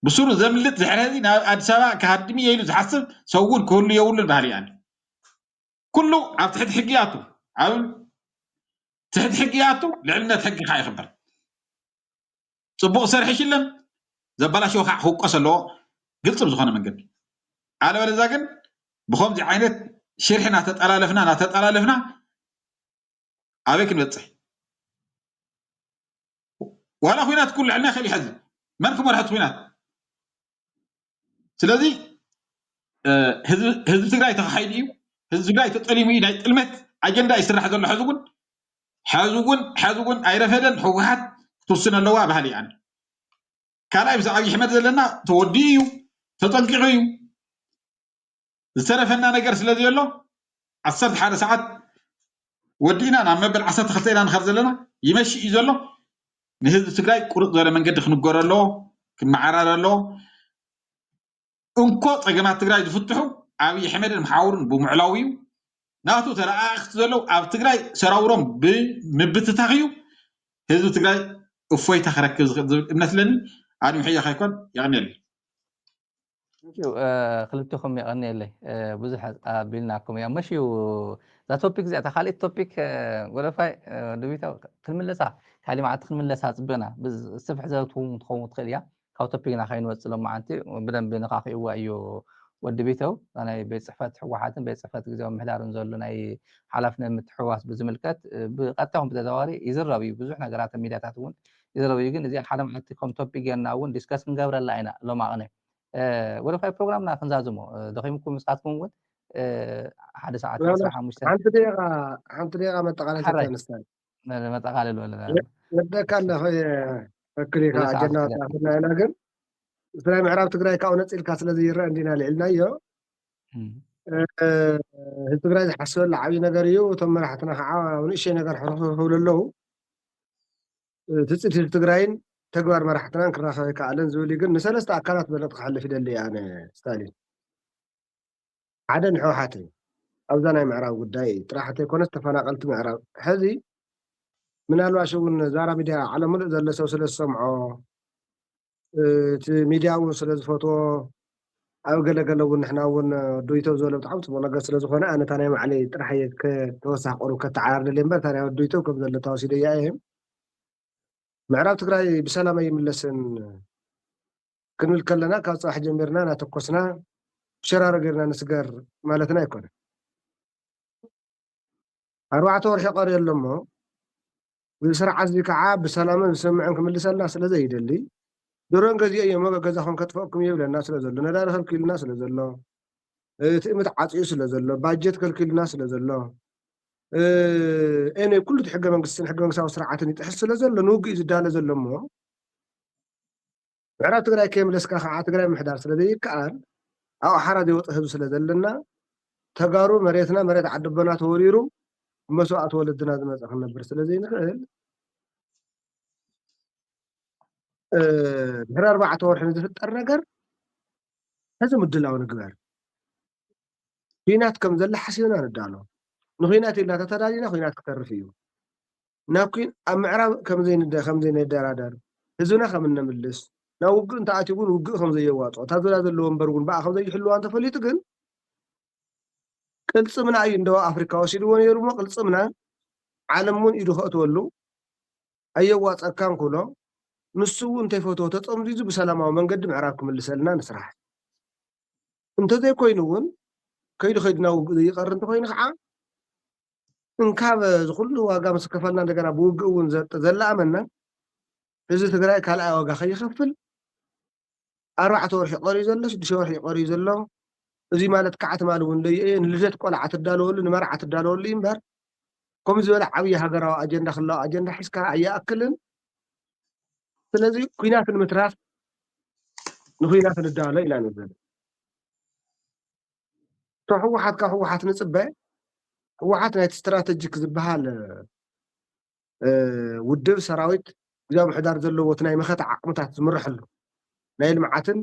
ብስሩ ዘምልጥ ዝሕረ ህዚ ናብ ኣዲስ ኣበባ ክሃድም እየ ኢሉ ዝሓስብ ሰብ እውን ክህሉ የብሉን ባህሊ እያ። ኩሉ ኣብ ትሕቲ ሕጊ ይኣቱ፣ ኣብ ትሕቲ ሕጊ ይኣቱ፣ ልዕልነት ሕጊ ከዓ ይኽበር። ፅቡቕ ሰርሒ ሽለም ዘበላሸወ ከዓ ክውቀስ ኣለዎ ግልፂ ብዝኾነ መንገዲ። ኣለበለዛ ግን ብኸምዚ ዓይነት ሽርሒ እናተጠላለፍና እናተጠላለፍና ኣበይ ክንበፅሕ? ዋላ ኩናት ኩሉ ልዕልና ይኽእል እዩ። ሕዚ መን ክመርሖ እቲ ኩናት? ስለዚ ህዝቢ ትግራይ ተኻሒዱ እዩ። ህዝቢ ትግራይ ተጠሊሙ እዩ። ናይ ጥልመት ኣጀንዳ ይስራሕ ዘሎ። ሕዚ እውን ሕዚ እውን ሕዚ እውን ኣይረፈደን። ህወሓት ክትውስን ኣለዋ ባህሊ እያ። ካልኣይ ምስ ኣብይ ኣሕመድ ዘለና ተወዲኡ እዩ፣ ተጠንቂቑ እዩ። ዝተረፈና ነገር ስለ ዘየሎ ዓሰርተ ሓደ ሰዓት ወዲእና ናብ መበል ዓሰርተ ክልተ ኢና ንኸድ ዘለና። ይመሽ እዩ ዘሎ። ንህዝቢ ትግራይ ቁርጥ ዝበለ መንገዲ ክንገሮ ኣለዎ፣ ክመዓራረ ኣለዎ። እንኮ ፀገማት ትግራይ ዝፍትሑ ኣብይ ኣሕመድን መሓውሩን ብምዕላው እዩ። ናቱ ተለኣእኽቲ ዘለዉ ኣብ ትግራይ ሰራውሮም ብምብትታኽ እዩ ህዝቢ ትግራይ እፎይታ ክረክብ ዝኽእል ዝብል እምነት ኣለኒ። ኣድምሕዮ ከይኮን የቐንየለይ። ክልቲኹም የቐንየለይ። ብዙሕ ኣቢልናኩም እያ። መሽ እዩ እዛ ቶፒክ እዚኣ፣ እታ ካልእት ቶፒክ ጎደፋይ ድቢታ ክንምለሳ፣ ካሊ መዓልቲ ክንምለሳ ፅብቅና። ስፍሕ ዘበትኩም ትኸውን ትኽእል እያ። ካብ ቶፒክና ከይንወፅእ ሎማዓንቲ ብደንቢ ነኻኺእዋ እዩ። ወዲ ቢተው ናይ ቤት ፅሕፈት ህወሓትን ቤት ፅሕፈት ግዜያዊ ምሕዳርን ዘሎ ናይ ሓላፍነት ምትሕውዋስ ብዝምልከት ብቀጥታ ይኹን ብተዘዋዋሪ ይዝረብ እዩ። ብዙሕ ነገራት ኣብ ሚድያታት እውን ይዝረብ እዩ። ግን እዚኣ ሓደ መዓልቲ ከም ቶፒክ ጌርና እውን ዲስከስ ክንገብረላ ኢና ሎማቕነ። ወደፋይ ፕሮግራምና ክንዛዝሞ ደኺምኩም ንስኻትኩም እውን ሓደ ሰዓት ሓንቲ ደቂቃ ሓንቲ ደቂቃ መጠቃለል ተንስታል መጠቃለል ወለና ወደካ ኣለኸ ፈክሪካ ኣጀና ጣፍና ኢና ግን ናይ ምዕራብ ትግራይ ካብኡ ነፂልካ ስለ ዘይረአ እንዲና ልዕልናዮ። ህዝቢ ትግራይ ዝሓስበሉ ዓብዪ ነገር እዩ። እቶም መራሕትና ከዓ ኣብ ንእሸይ ነገር ሕርኽርኽ ይብሉ ኣለዉ። ትፅቢት ህዝቢ ትግራይን ተግባር መራሕትናን ክራኸብ ኣይከኣለን ዝብል እዩ። ግን ንሰለስተ ኣካላት መልእኽቲ ክሕልፍ ይደሊ እየ ኣነ ስታሊን። ሓደ ንሕወሓት እዩ። ኣብዛ ናይ ምዕራብ ጉዳይ ጥራሕ እንተይኮነስ ተፈናቐልቲ ምዕራብ ሕዚ ምናልባሽ እውን ዛራ ሚድያ ዓለም ምሉእ ዘሎ ሰብ ስለ ዝሰምዖ እቲ ሚድያ እውን ስለ ዝፈትዎ ኣብ ገለገለ እውን ንሕና እውን ዶይቶ ዝበሎ ብጣዕሚ ፅቡቅ ነገር ስለ ዝኾነ ኣነ እታ ናይ ማዕለይ ጥራሕ እየ ተወሳኺ ቁሩብ ከተዓራርደለይ እምበር እታ ናይ ዶይቶ ከም ዘለታ ወሲደያ እየ። ምዕራብ ትግራይ ብሰላም ኣይምለስን ክንብል ከለና ካብ ፅባሕ ጀሚርና እናተኮስና ሸራሮ ጌርና ንስገር ማለትና ኣይኮነን። ኣርባዕተ ወርሒ ቀርዮ ኣሎ እሞ እዚ ስርዓት እዚ ከዓ ብሰላምን ብስምምዕን ክምልሰልና ስለ ዘይደሊ ድሮን ገዚኦ እየ እሞ ገዛኹም ከጥፈእኩም እየ ይብለና ስለ ዘሎ ነዳዲ ከልኪሉና ስለ ዘሎ ትእምት ዓፅዩ ስለ ዘሎ ባጀት ከልኪሉና ስለ ዘሎ ኤነ ኩሉ ሕገ መንግስትን ሕገ መንግስታዊ ስርዓትን ይጥሕስ ስለ ዘሎ ንውግእ እዩ ዝዳለ ዘሎ እሞ ምዕራብ ትግራይ ከየምለስካ ከዓ ትግራይ ምሕዳር ስለ ዘይከኣል ኣብ ሓራ ዘይወፀ ህዝቢ ስለ ዘለና ተጋሩ መሬትና መሬት ዓዲ ኣቦና ተወሪሩ ብመስዋእቲ ወለድና ዝመፀ ክንነብር ስለ ዘይንኽእል ድሕሪ ኣርባዕተ ወርሒ ንዝፍጠር ነገር ሕዚ ምድላው ንግበር። ኲናት ከም ዘላ ሓሲብና ንዳሎ። ንኲናት ኢልና ተተዳሊና ኲናት ክተርፍ እዩ። ናብ ኲን ኣብ ምዕራብ ከም ዘይንደ ከም ዘይንደራደር ህዝብና ከም እነምልስ ናብ ውግእ እንተኣትዩ እውን ውግእ ከም ዘየዋፅኦ እታ ዙርያ ዘለዎ እምበር እውን ብኣ ከም ዘይሕልዋ እንተፈሊጡ ግን ቅልፅምና እዩ እንደ ኣፍሪካ ወሲድዎ ነይሩ እሞ ቅልፅምና ዓለም እውን ኢዱ ከእትወሉ ኣየዋፀካን ክብሎ ንሱ እውን እንተይፈትዎ ተፀምዚዙ ብሰላማዊ መንገዲ ምዕራብ ክምልሰልና ንስራሕ። እንተዘይኮይኑ እውን ከይዱ ከይዱ ናብ ውግእ ዘይቐር እንተኮይኑ ከዓ እንካብ እዚ ኩሉ ዋጋ ምስ ከፈልና እንደገና ብውግእ እውን ዘለኣመና ህዝቢ ትግራይ ካልኣይ ዋጋ ከይኸፍል ኣርባዕተ ወርሒ ቀርዩ ዘሎ ሽዱሽተ ወርሒ ቀርዩ ዘሎ እዚ ማለት ከዓ ትማሊ እውን ለየ ንልደት ቆልዓ ትዳለወሉ ንመርዓ ትዳለወሉ እዩ እምበር ከምዚ ዝበለ ዓብዪ ሃገራዊ ኣጀንዳ ክላዊ ኣጀንዳ ሒዝካ ኣይኣክልን። ስለዚ ኩናት ንምትራፍ ንኩናት ንዳሎ ኢና ንብል። እቶ ህወሓት ካብ ህወሓት ንፅበ ህወሓት ናይቲ ስትራተጂክ ዝበሃል ውድብ ሰራዊት ግዛዊ ምሕዳር ዘለዎ እቲ ናይ መኸተ ዓቕምታት ዝምርሐሉ ናይ ልምዓትን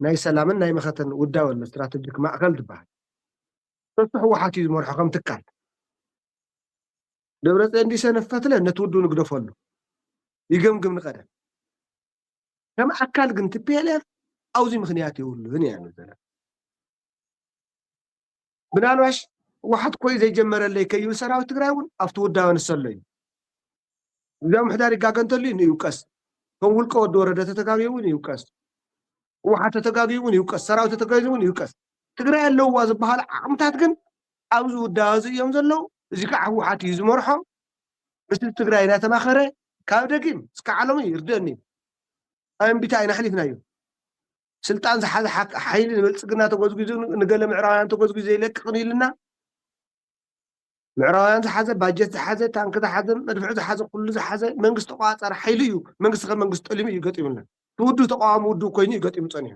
ናይ ሰላምን ናይ መኸተን ውዳበ ኣሎ ስትራተጂክ ማእከል ዝበሃል እሱ ህወሓት እዩ ዝመርሖ ከም ትካል ደብረፅዮን ዲሰ ነፈትለ ነቲ ውድብ ንግደፈሉ ይገምግም ንቀደም ከም ኣካል ግን ቲፒኤልኤፍ ኣብዚ ምክንያት የብሉን እያ ንዘለ ምናልባሽ ህወሓት ኮይ ዘይጀመረለይ ከይብል ሰራዊት ትግራይ እውን ኣብቲ ውዳበ ንሰሎ እዩ እዛ ምሕዳር ይጋገ እንተልዩ ንይውቀስ ከም ውልቀ ወዲ ወረደ ተተጋግዩ እውን ይውቀስ ህወሓት ተተጋግዩ እውን ይውቀስ ሰራዊት ተተጋግዩ እውን ይውቀስ ትግራይ ኣለውዋ ዝበሃል ዓቕምታት ግን ኣብዚ ውዳበ እዚ እዮም ዘለዉ እዚ ከዓ ህወሓት እዩ ዝመርሖ ምስ ትግራይ እናተማኸረ ካብ ደጊም እስከ ዓለሙ ይርደኒ ኣንቢታ ኢና ኣሕሊፍናዮ ስልጣን ዝሓዘ ሓይሊ ንብልፅግና ተጎዝጊዙ ንገለ ምዕራባውያን ተጎዝጊዙ ዘይለቅቕን ኢልና ምዕራባውያን ዝሓዘ ባጀት ዝሓዘ ታንክ ዝሓዘ መድፍዕ ዝሓዘ ኩሉ ዝሓዘ መንግስቲ ተቋፃሪ ሓይሊ እዩ መንግስቲ ከም መንግስቲ ጠሊሙ እዩ ገጢሙልና ትውድብ ተቃዋሚ ውድብ ኮይኑ እዩ ገጢሙ ፀኒሑ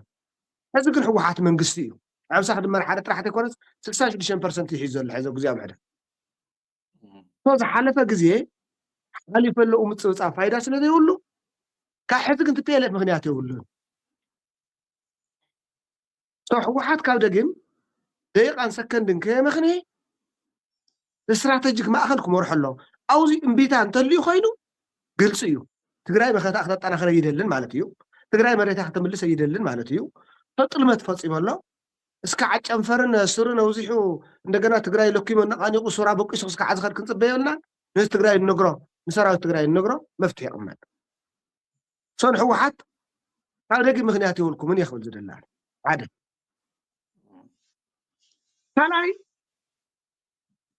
ሕዚ ግን ህወሓት መንግስቲ እዩ ሓምሳ ክድመር ሓደ ጥራሕ ተይኮነስ ስልሳ ሽዱሽተ ፐርሰንት ይሒዝ ዘሎ ሕዚ ግዜ ምሕደር ዝሓለፈ ግዜ ሓሊፈ ኣለኡ ምፅብፃብ ፋይዳ ስለ ዘይብሉ ካብ ሕዚ ግን ትፔለፍ ምክንያት የብሉን ህወሓት ካብ ደጊም ደቂቃን ሰከንድን ከየመኽንየ ስትራተጂክ ማእኸል ክመርሖ ኣለዎ። ኣብዚ እምቢታ እንተልዩ ኮይኑ ግልፂ እዩ። ትግራይ መኸታ ክተጠናኽረ ይደልን ማለት እዩ። ትግራይ መሬታ ክተምልሰ ይደልን ማለት እዩ። ተጥልመት ፈፂሙ ኣሎ። እስካዕ ጨንፈርን ስርን ኣውዚሑ እንደገና ትግራይ ለኪሙ ነቓኒቑ ሱራ በቂሱ እስካዕ ዝኸድ ክንፅበ የብልና። ነዚ ትግራይ እንነግሮ፣ ንሰራዊት ትግራይ እንነግሮ መፍትሒ ይቕመጥ። ሶን ህወሓት ካብ ደጊ ምኽንያት የብልኩምን እየ ክብል ዝደሊ ኣነ። ሓደ። ካልኣይ፣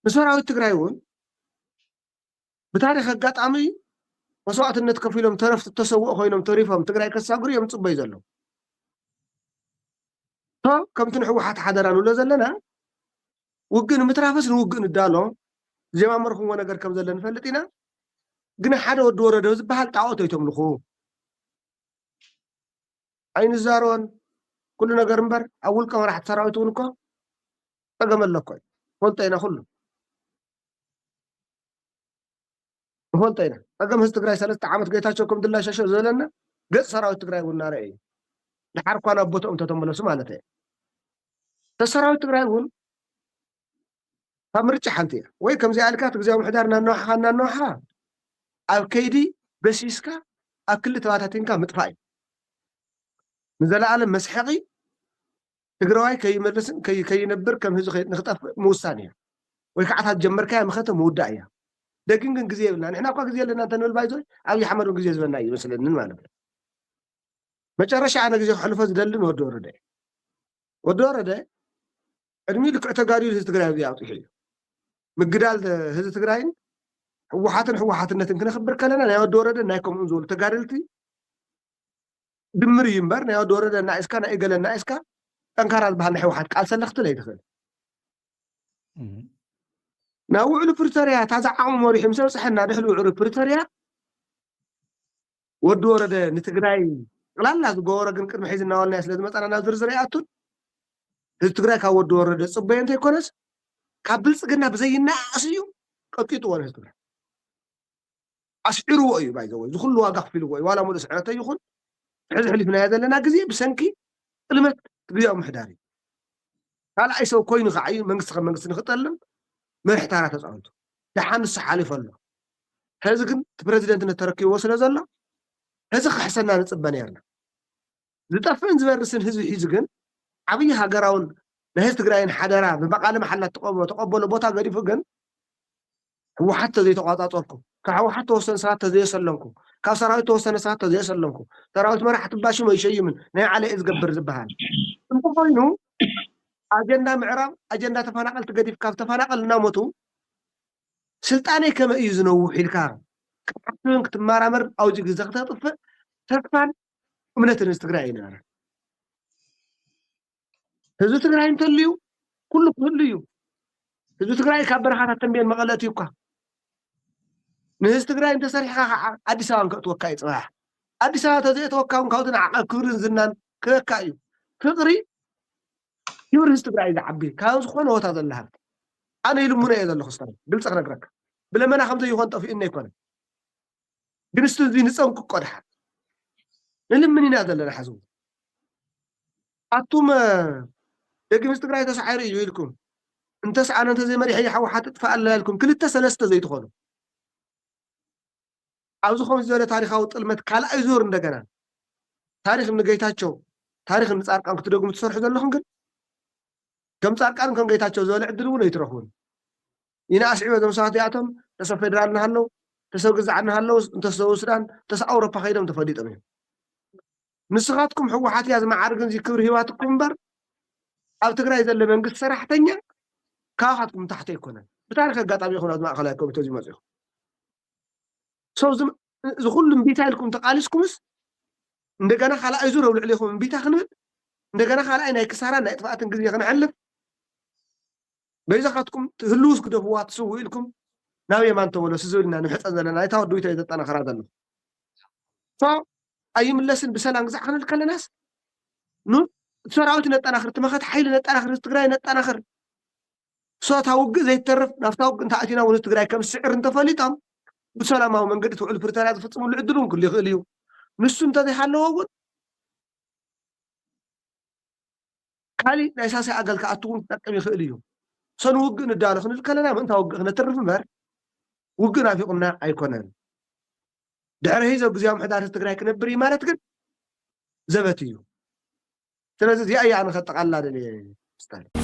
ንሰራዊት ትግራይ እውን ብታሪክ ኣጋጣሚ መስዋእትነት ከፊሎም ተረፍቲ ተሰውኦ ኮይኖም ተሪፎም ትግራይ ከሳግሩ እዮም ፅበዩ ዘለዉ። ቶ ከምቲ ንሕወሓት ሓደራ ንብሎ ዘለና ውግእ ንምትራፍስ ንውግእ ንዳሎ። ዝጀማመርኩምዎ ነገር ከም ዘለ ንፈልጥ ኢና። ግን ሓደ ወዲ ወረደ ዝበሃል ጣዖት ኣይተምልኹ። ኣይንዛረቦን ኩሉ ነገር እምበር ኣብ ውልቀ መራሕቲ ሰራዊት እውን እኮ ፀገም ኣሎ እኮ እዩ። ፈልጦ ኢና ኩሉ ንፈልጦ ኢና። ፀገም ህዝቢ ትግራይ ሰለስተ ዓመት ጌታቸው ከም ድላሸሸ ዝበለና ገፅ ሰራዊት ትግራይ እውን እናረአ እዩ። ድሓር እኳ ናብ ቦትኦም እንተተመለሱ ማለት እየ። ሰራዊት ትግራይ እውን ካብ ምርጫ ሓንቲ እያ። ወይ ከምዚኣ ኢልካ እቲ ግዜያዊ ምሕዳር እናነዋሕኻ እናነዋሕኻ ኣብ ከይዲ በሲስካ ኣብ ክሊ ተባታቲንካ ምጥፋእ እዩ። ንዘለኣለም መስሐቒ ትግራዋይ ከይመልስን ከይ- ከይነብር ከም ህዝቢ ከይ- ንክጠፍእ ምውሳን እያ። ወይ ከዓ እታ ዝጀመርካያ መኸተ ምውዳእ እያ። ደጊም ግን ግዜ የብልና። ንሕና እኳ ግዜ ኣለና እንተንብል ባይዞ ኣብይ ኣሕመድ እውን ግዜ ዝበና እዩ ይመስለንን ማለት እዩ። መጨረሻ ኣነ ግዜ ክሕልፎ ዝደልን ወዲ ወረደ እዩ። ወዲ ወረደ ዕድሚኡ ልክዕ ተጋዲሉ ህዝቢ ትግራይ ኣብዚ ኣብፂሑ እዩ። ምግዳል ህዝቢ ትግራይን ህወሓትን ህወሓትነትን ክነኽብር ከለና ናይ ወዲ ወረደ ናይ ከምኡ ዝበሉ ተጋደልቲ ድምር እዩ እምበር ናይ ወዲ ወረደ እናኢስካ ናይ እገለ እናኢስካ ጠንካራ ዝበሃል ናይ ህወሓት ቃል ሰለኽ ክትብል ኣይትኽእል። ናብ ውዕሉ ፕሪቶርያ እታ ዝዓቕሙ መሪሑ ምስ ኣብፅሐና ድሕሪ ውዕሉ ፕሪቶርያ ወዲ ወረደ ንትግራይ ጠቕላላ ዝገበሮ ግን ቅድሚ ሕዚ እናበልናዮ ስለ ዝመፃና ናብ ዝርዝር ኣይኣቱን። ህዝቢ ትግራይ ካብ ወዲ ወረደ ፅበዮ እንተይኮነስ ካብ ብልፅግና ብዘይናኣስ እዩ ቀጥቂጥዎ ንህዝቢ ትግራይ። ኣስዒርዎ እዩ ባይዘወይ ዝኩሉ ዋጋ ክፊልዎ እዩ ዋላ ሙሉእ ስዕረተ ይኹን ሕዚ ሕሊፍናዮ ዘለና ግዜ ብሰንኪ ጥልመት ግዜያዊ ምሕዳር እዩ። ካልኣይ ሰብ ኮይኑ ከዓ እዩ መንግስቲ ከም መንግስቲ ንክጠልም መርሒ ታራ ተፃወቱ። ደሓን ንሱ ሓሊፉ ኣሎ። ሕዚ ግን እቲ ፕረዚደንትነት ተረኪብዎ ስለ ዘሎ ሕዚ ክሕሰና ንፅበ ነርና። ዝጠፍእን ዝበርስን ህዝቢ ሒዙ ግን ዓብዪ ሃገራውን ናይ ህዝቢ ትግራይን ሓደራ ብመቃለ መሓላ ተቆበ- ተቀበሎ ቦታ ገዲፉ ግን ህወሓት ተዘይተቋፃፀርኩ ካብ ህወሓት ተወሰነ ሰባት ተዘየሰለምኩ ካብ ሰራዊት ተወሰነ ሰባት ተዘየሰለምኩ ሰራዊት መራሕ ትባሽም ኣይሸይምን ናይ ዓለ እየ ዝገብር ዝበሃል እንተኮይኑ ኣጀንዳ ምዕራብ ኣጀንዳ ተፈናቀልቲ ገዲፍ ካብ ተፈናቀል እናሞቱ ስልጣነይ ከመይ እዩ ዝነውሕ ኢልካ ክትሓስብን ክትመራመር ኣብዚ ግዜ ክተጥፍእ ተስፋን እምነትን ህዝቢ ትግራይ ኣይነበረን። ህዝቢ ትግራይ እንተልዩ ኩሉ ክህሉ እዩ። ህዝቢ ትግራይ ካብ በረኻታት ተንቤን መቐለ እትዩ እኳ ንህዝቢ ትግራይ እንተሰሪሕካ ከዓ ኣዲስ ኣበባ እንከእትወካ እዩ ፅባሕ። ኣዲስ ኣበባ ተዘየተወካ እውን ካብቲ ንዓቐ ክብርን ዝናን ክበካ እዩ። ፍቅሪ ክብሪ ህዝቢ ትግራይ ዝዓቢ ካብ ዝኾነ ቦታ ዘለ ሃብቲ ኣነ ይልምኖ እየ ዘለኹ ስታይ ግልፂ ክነግረካ ብለመና ከምዘይኾን ጠፊኡኒ ኣይኮነን። ግን እስቲ እዚ ንፀንቅቆ ድሓር ንልምን ኢና ዘለና ሓዝቡ ኣቱም ደቂ ምስ ትግራይ ተሳዒሩ እዩ ኢልኩም እንተሰኣነ እንተዘይመሪሐ ይሓወሓት ጥፋእ ኣላ ኢልኩም ክልተ ሰለስተ ዘይትኾኑ ኣብዚ ከምዚ ዝበለ ታሪካዊ ጥልመት ካልኣይ ዙር እንደገና ታሪክ ንጌታቸው ታሪክ ንፃርቃን ክትደግሙ ትሰርሑ ዘለኹም ግን ከም ፃርቃን ከም ጌታቸው ዝበለ ዕድል እውን ኣይትረኽቡን ኢና ኣስዒበ እዞም ሰባት እዚኣቶም ተሰብ ፌደራል እናሃለው ተሰብ ግዛዕ እናሃለው እንተሰብ ሱዳን ተሰብ ኣውሮፓ ከይዶም ተፈሊጦም እዮም ንስኻትኩም ህወሓት እያ ዝመዓርግን እዚ ክብሪ ሂባትኩም እምበር ኣብ ትግራይ ዘሎ መንግስቲ ሰራሕተኛ ካባኻትኩም ታሕቲ ኣይኮነን ብታሪክ ኣጋጣሚ ይኹን ኣብ ማእከላይ ኮሚቴ ዝመፅኡ ሰው እዚ ኩሉ እምቢታ ኢልኩም ተቃሊስኩምስ እንደገና ካልኣይ ዙር ኣብ ልዕሊኹም እምቢታ ክንብል እንደገና ካልኣይ ናይ ክሳራ ናይ ጥፍኣትን ግዜ ክነሕልፍ በይዛኻትኩም ህልውስ ግደፍዋ ትስው ኢልኩም ናብ የማን ተመለሱ ዝብል ኢና ንምሕፀን ዘለና እታ ወድዊቶ እዩ ዘጠናኸራ ዘሎ ኣይምለስን ብሰላም ግዛዕ ክንብል ከለናስ ሰራዊት ነጠናኽር ትመኸት ሓይሊ ነጠናኽር ትግራይ ነጠናኽር ሶታ ውግእ ዘይተርፍ ናብታ ውግእ እንተኣቲና እውን ትግራይ ከም ስዕር እንተፈሊጦም ብሰላማዊ መንገዲ ትውዕል ፕሪቶርያ ዝፍፅምሉ ዕድል እውን ክሉ ይኽእል እዩ ንሱ እንተዘይሃለዎ እውን ካሊእ ናይ ሳልሳይ ኣገል ክኣቱ እውን ክጠቅም ይኽእል እዩ። ሰኑ ውግእ ንዳሎ ክንብል ከለና ምእንታ ውግእ ክነትርፍ እምበር ውግእ ናፊቑና ኣይኮነን። ድሕሪ ሂዞ ግዜያዊ ምሕዳር ትግራይ ክነብር እዩ ማለት ግን ዘበት እዩ። ስለዚ እዚኣ እያ ኣነ ከጠቓልላ ደልየ ስታሊን።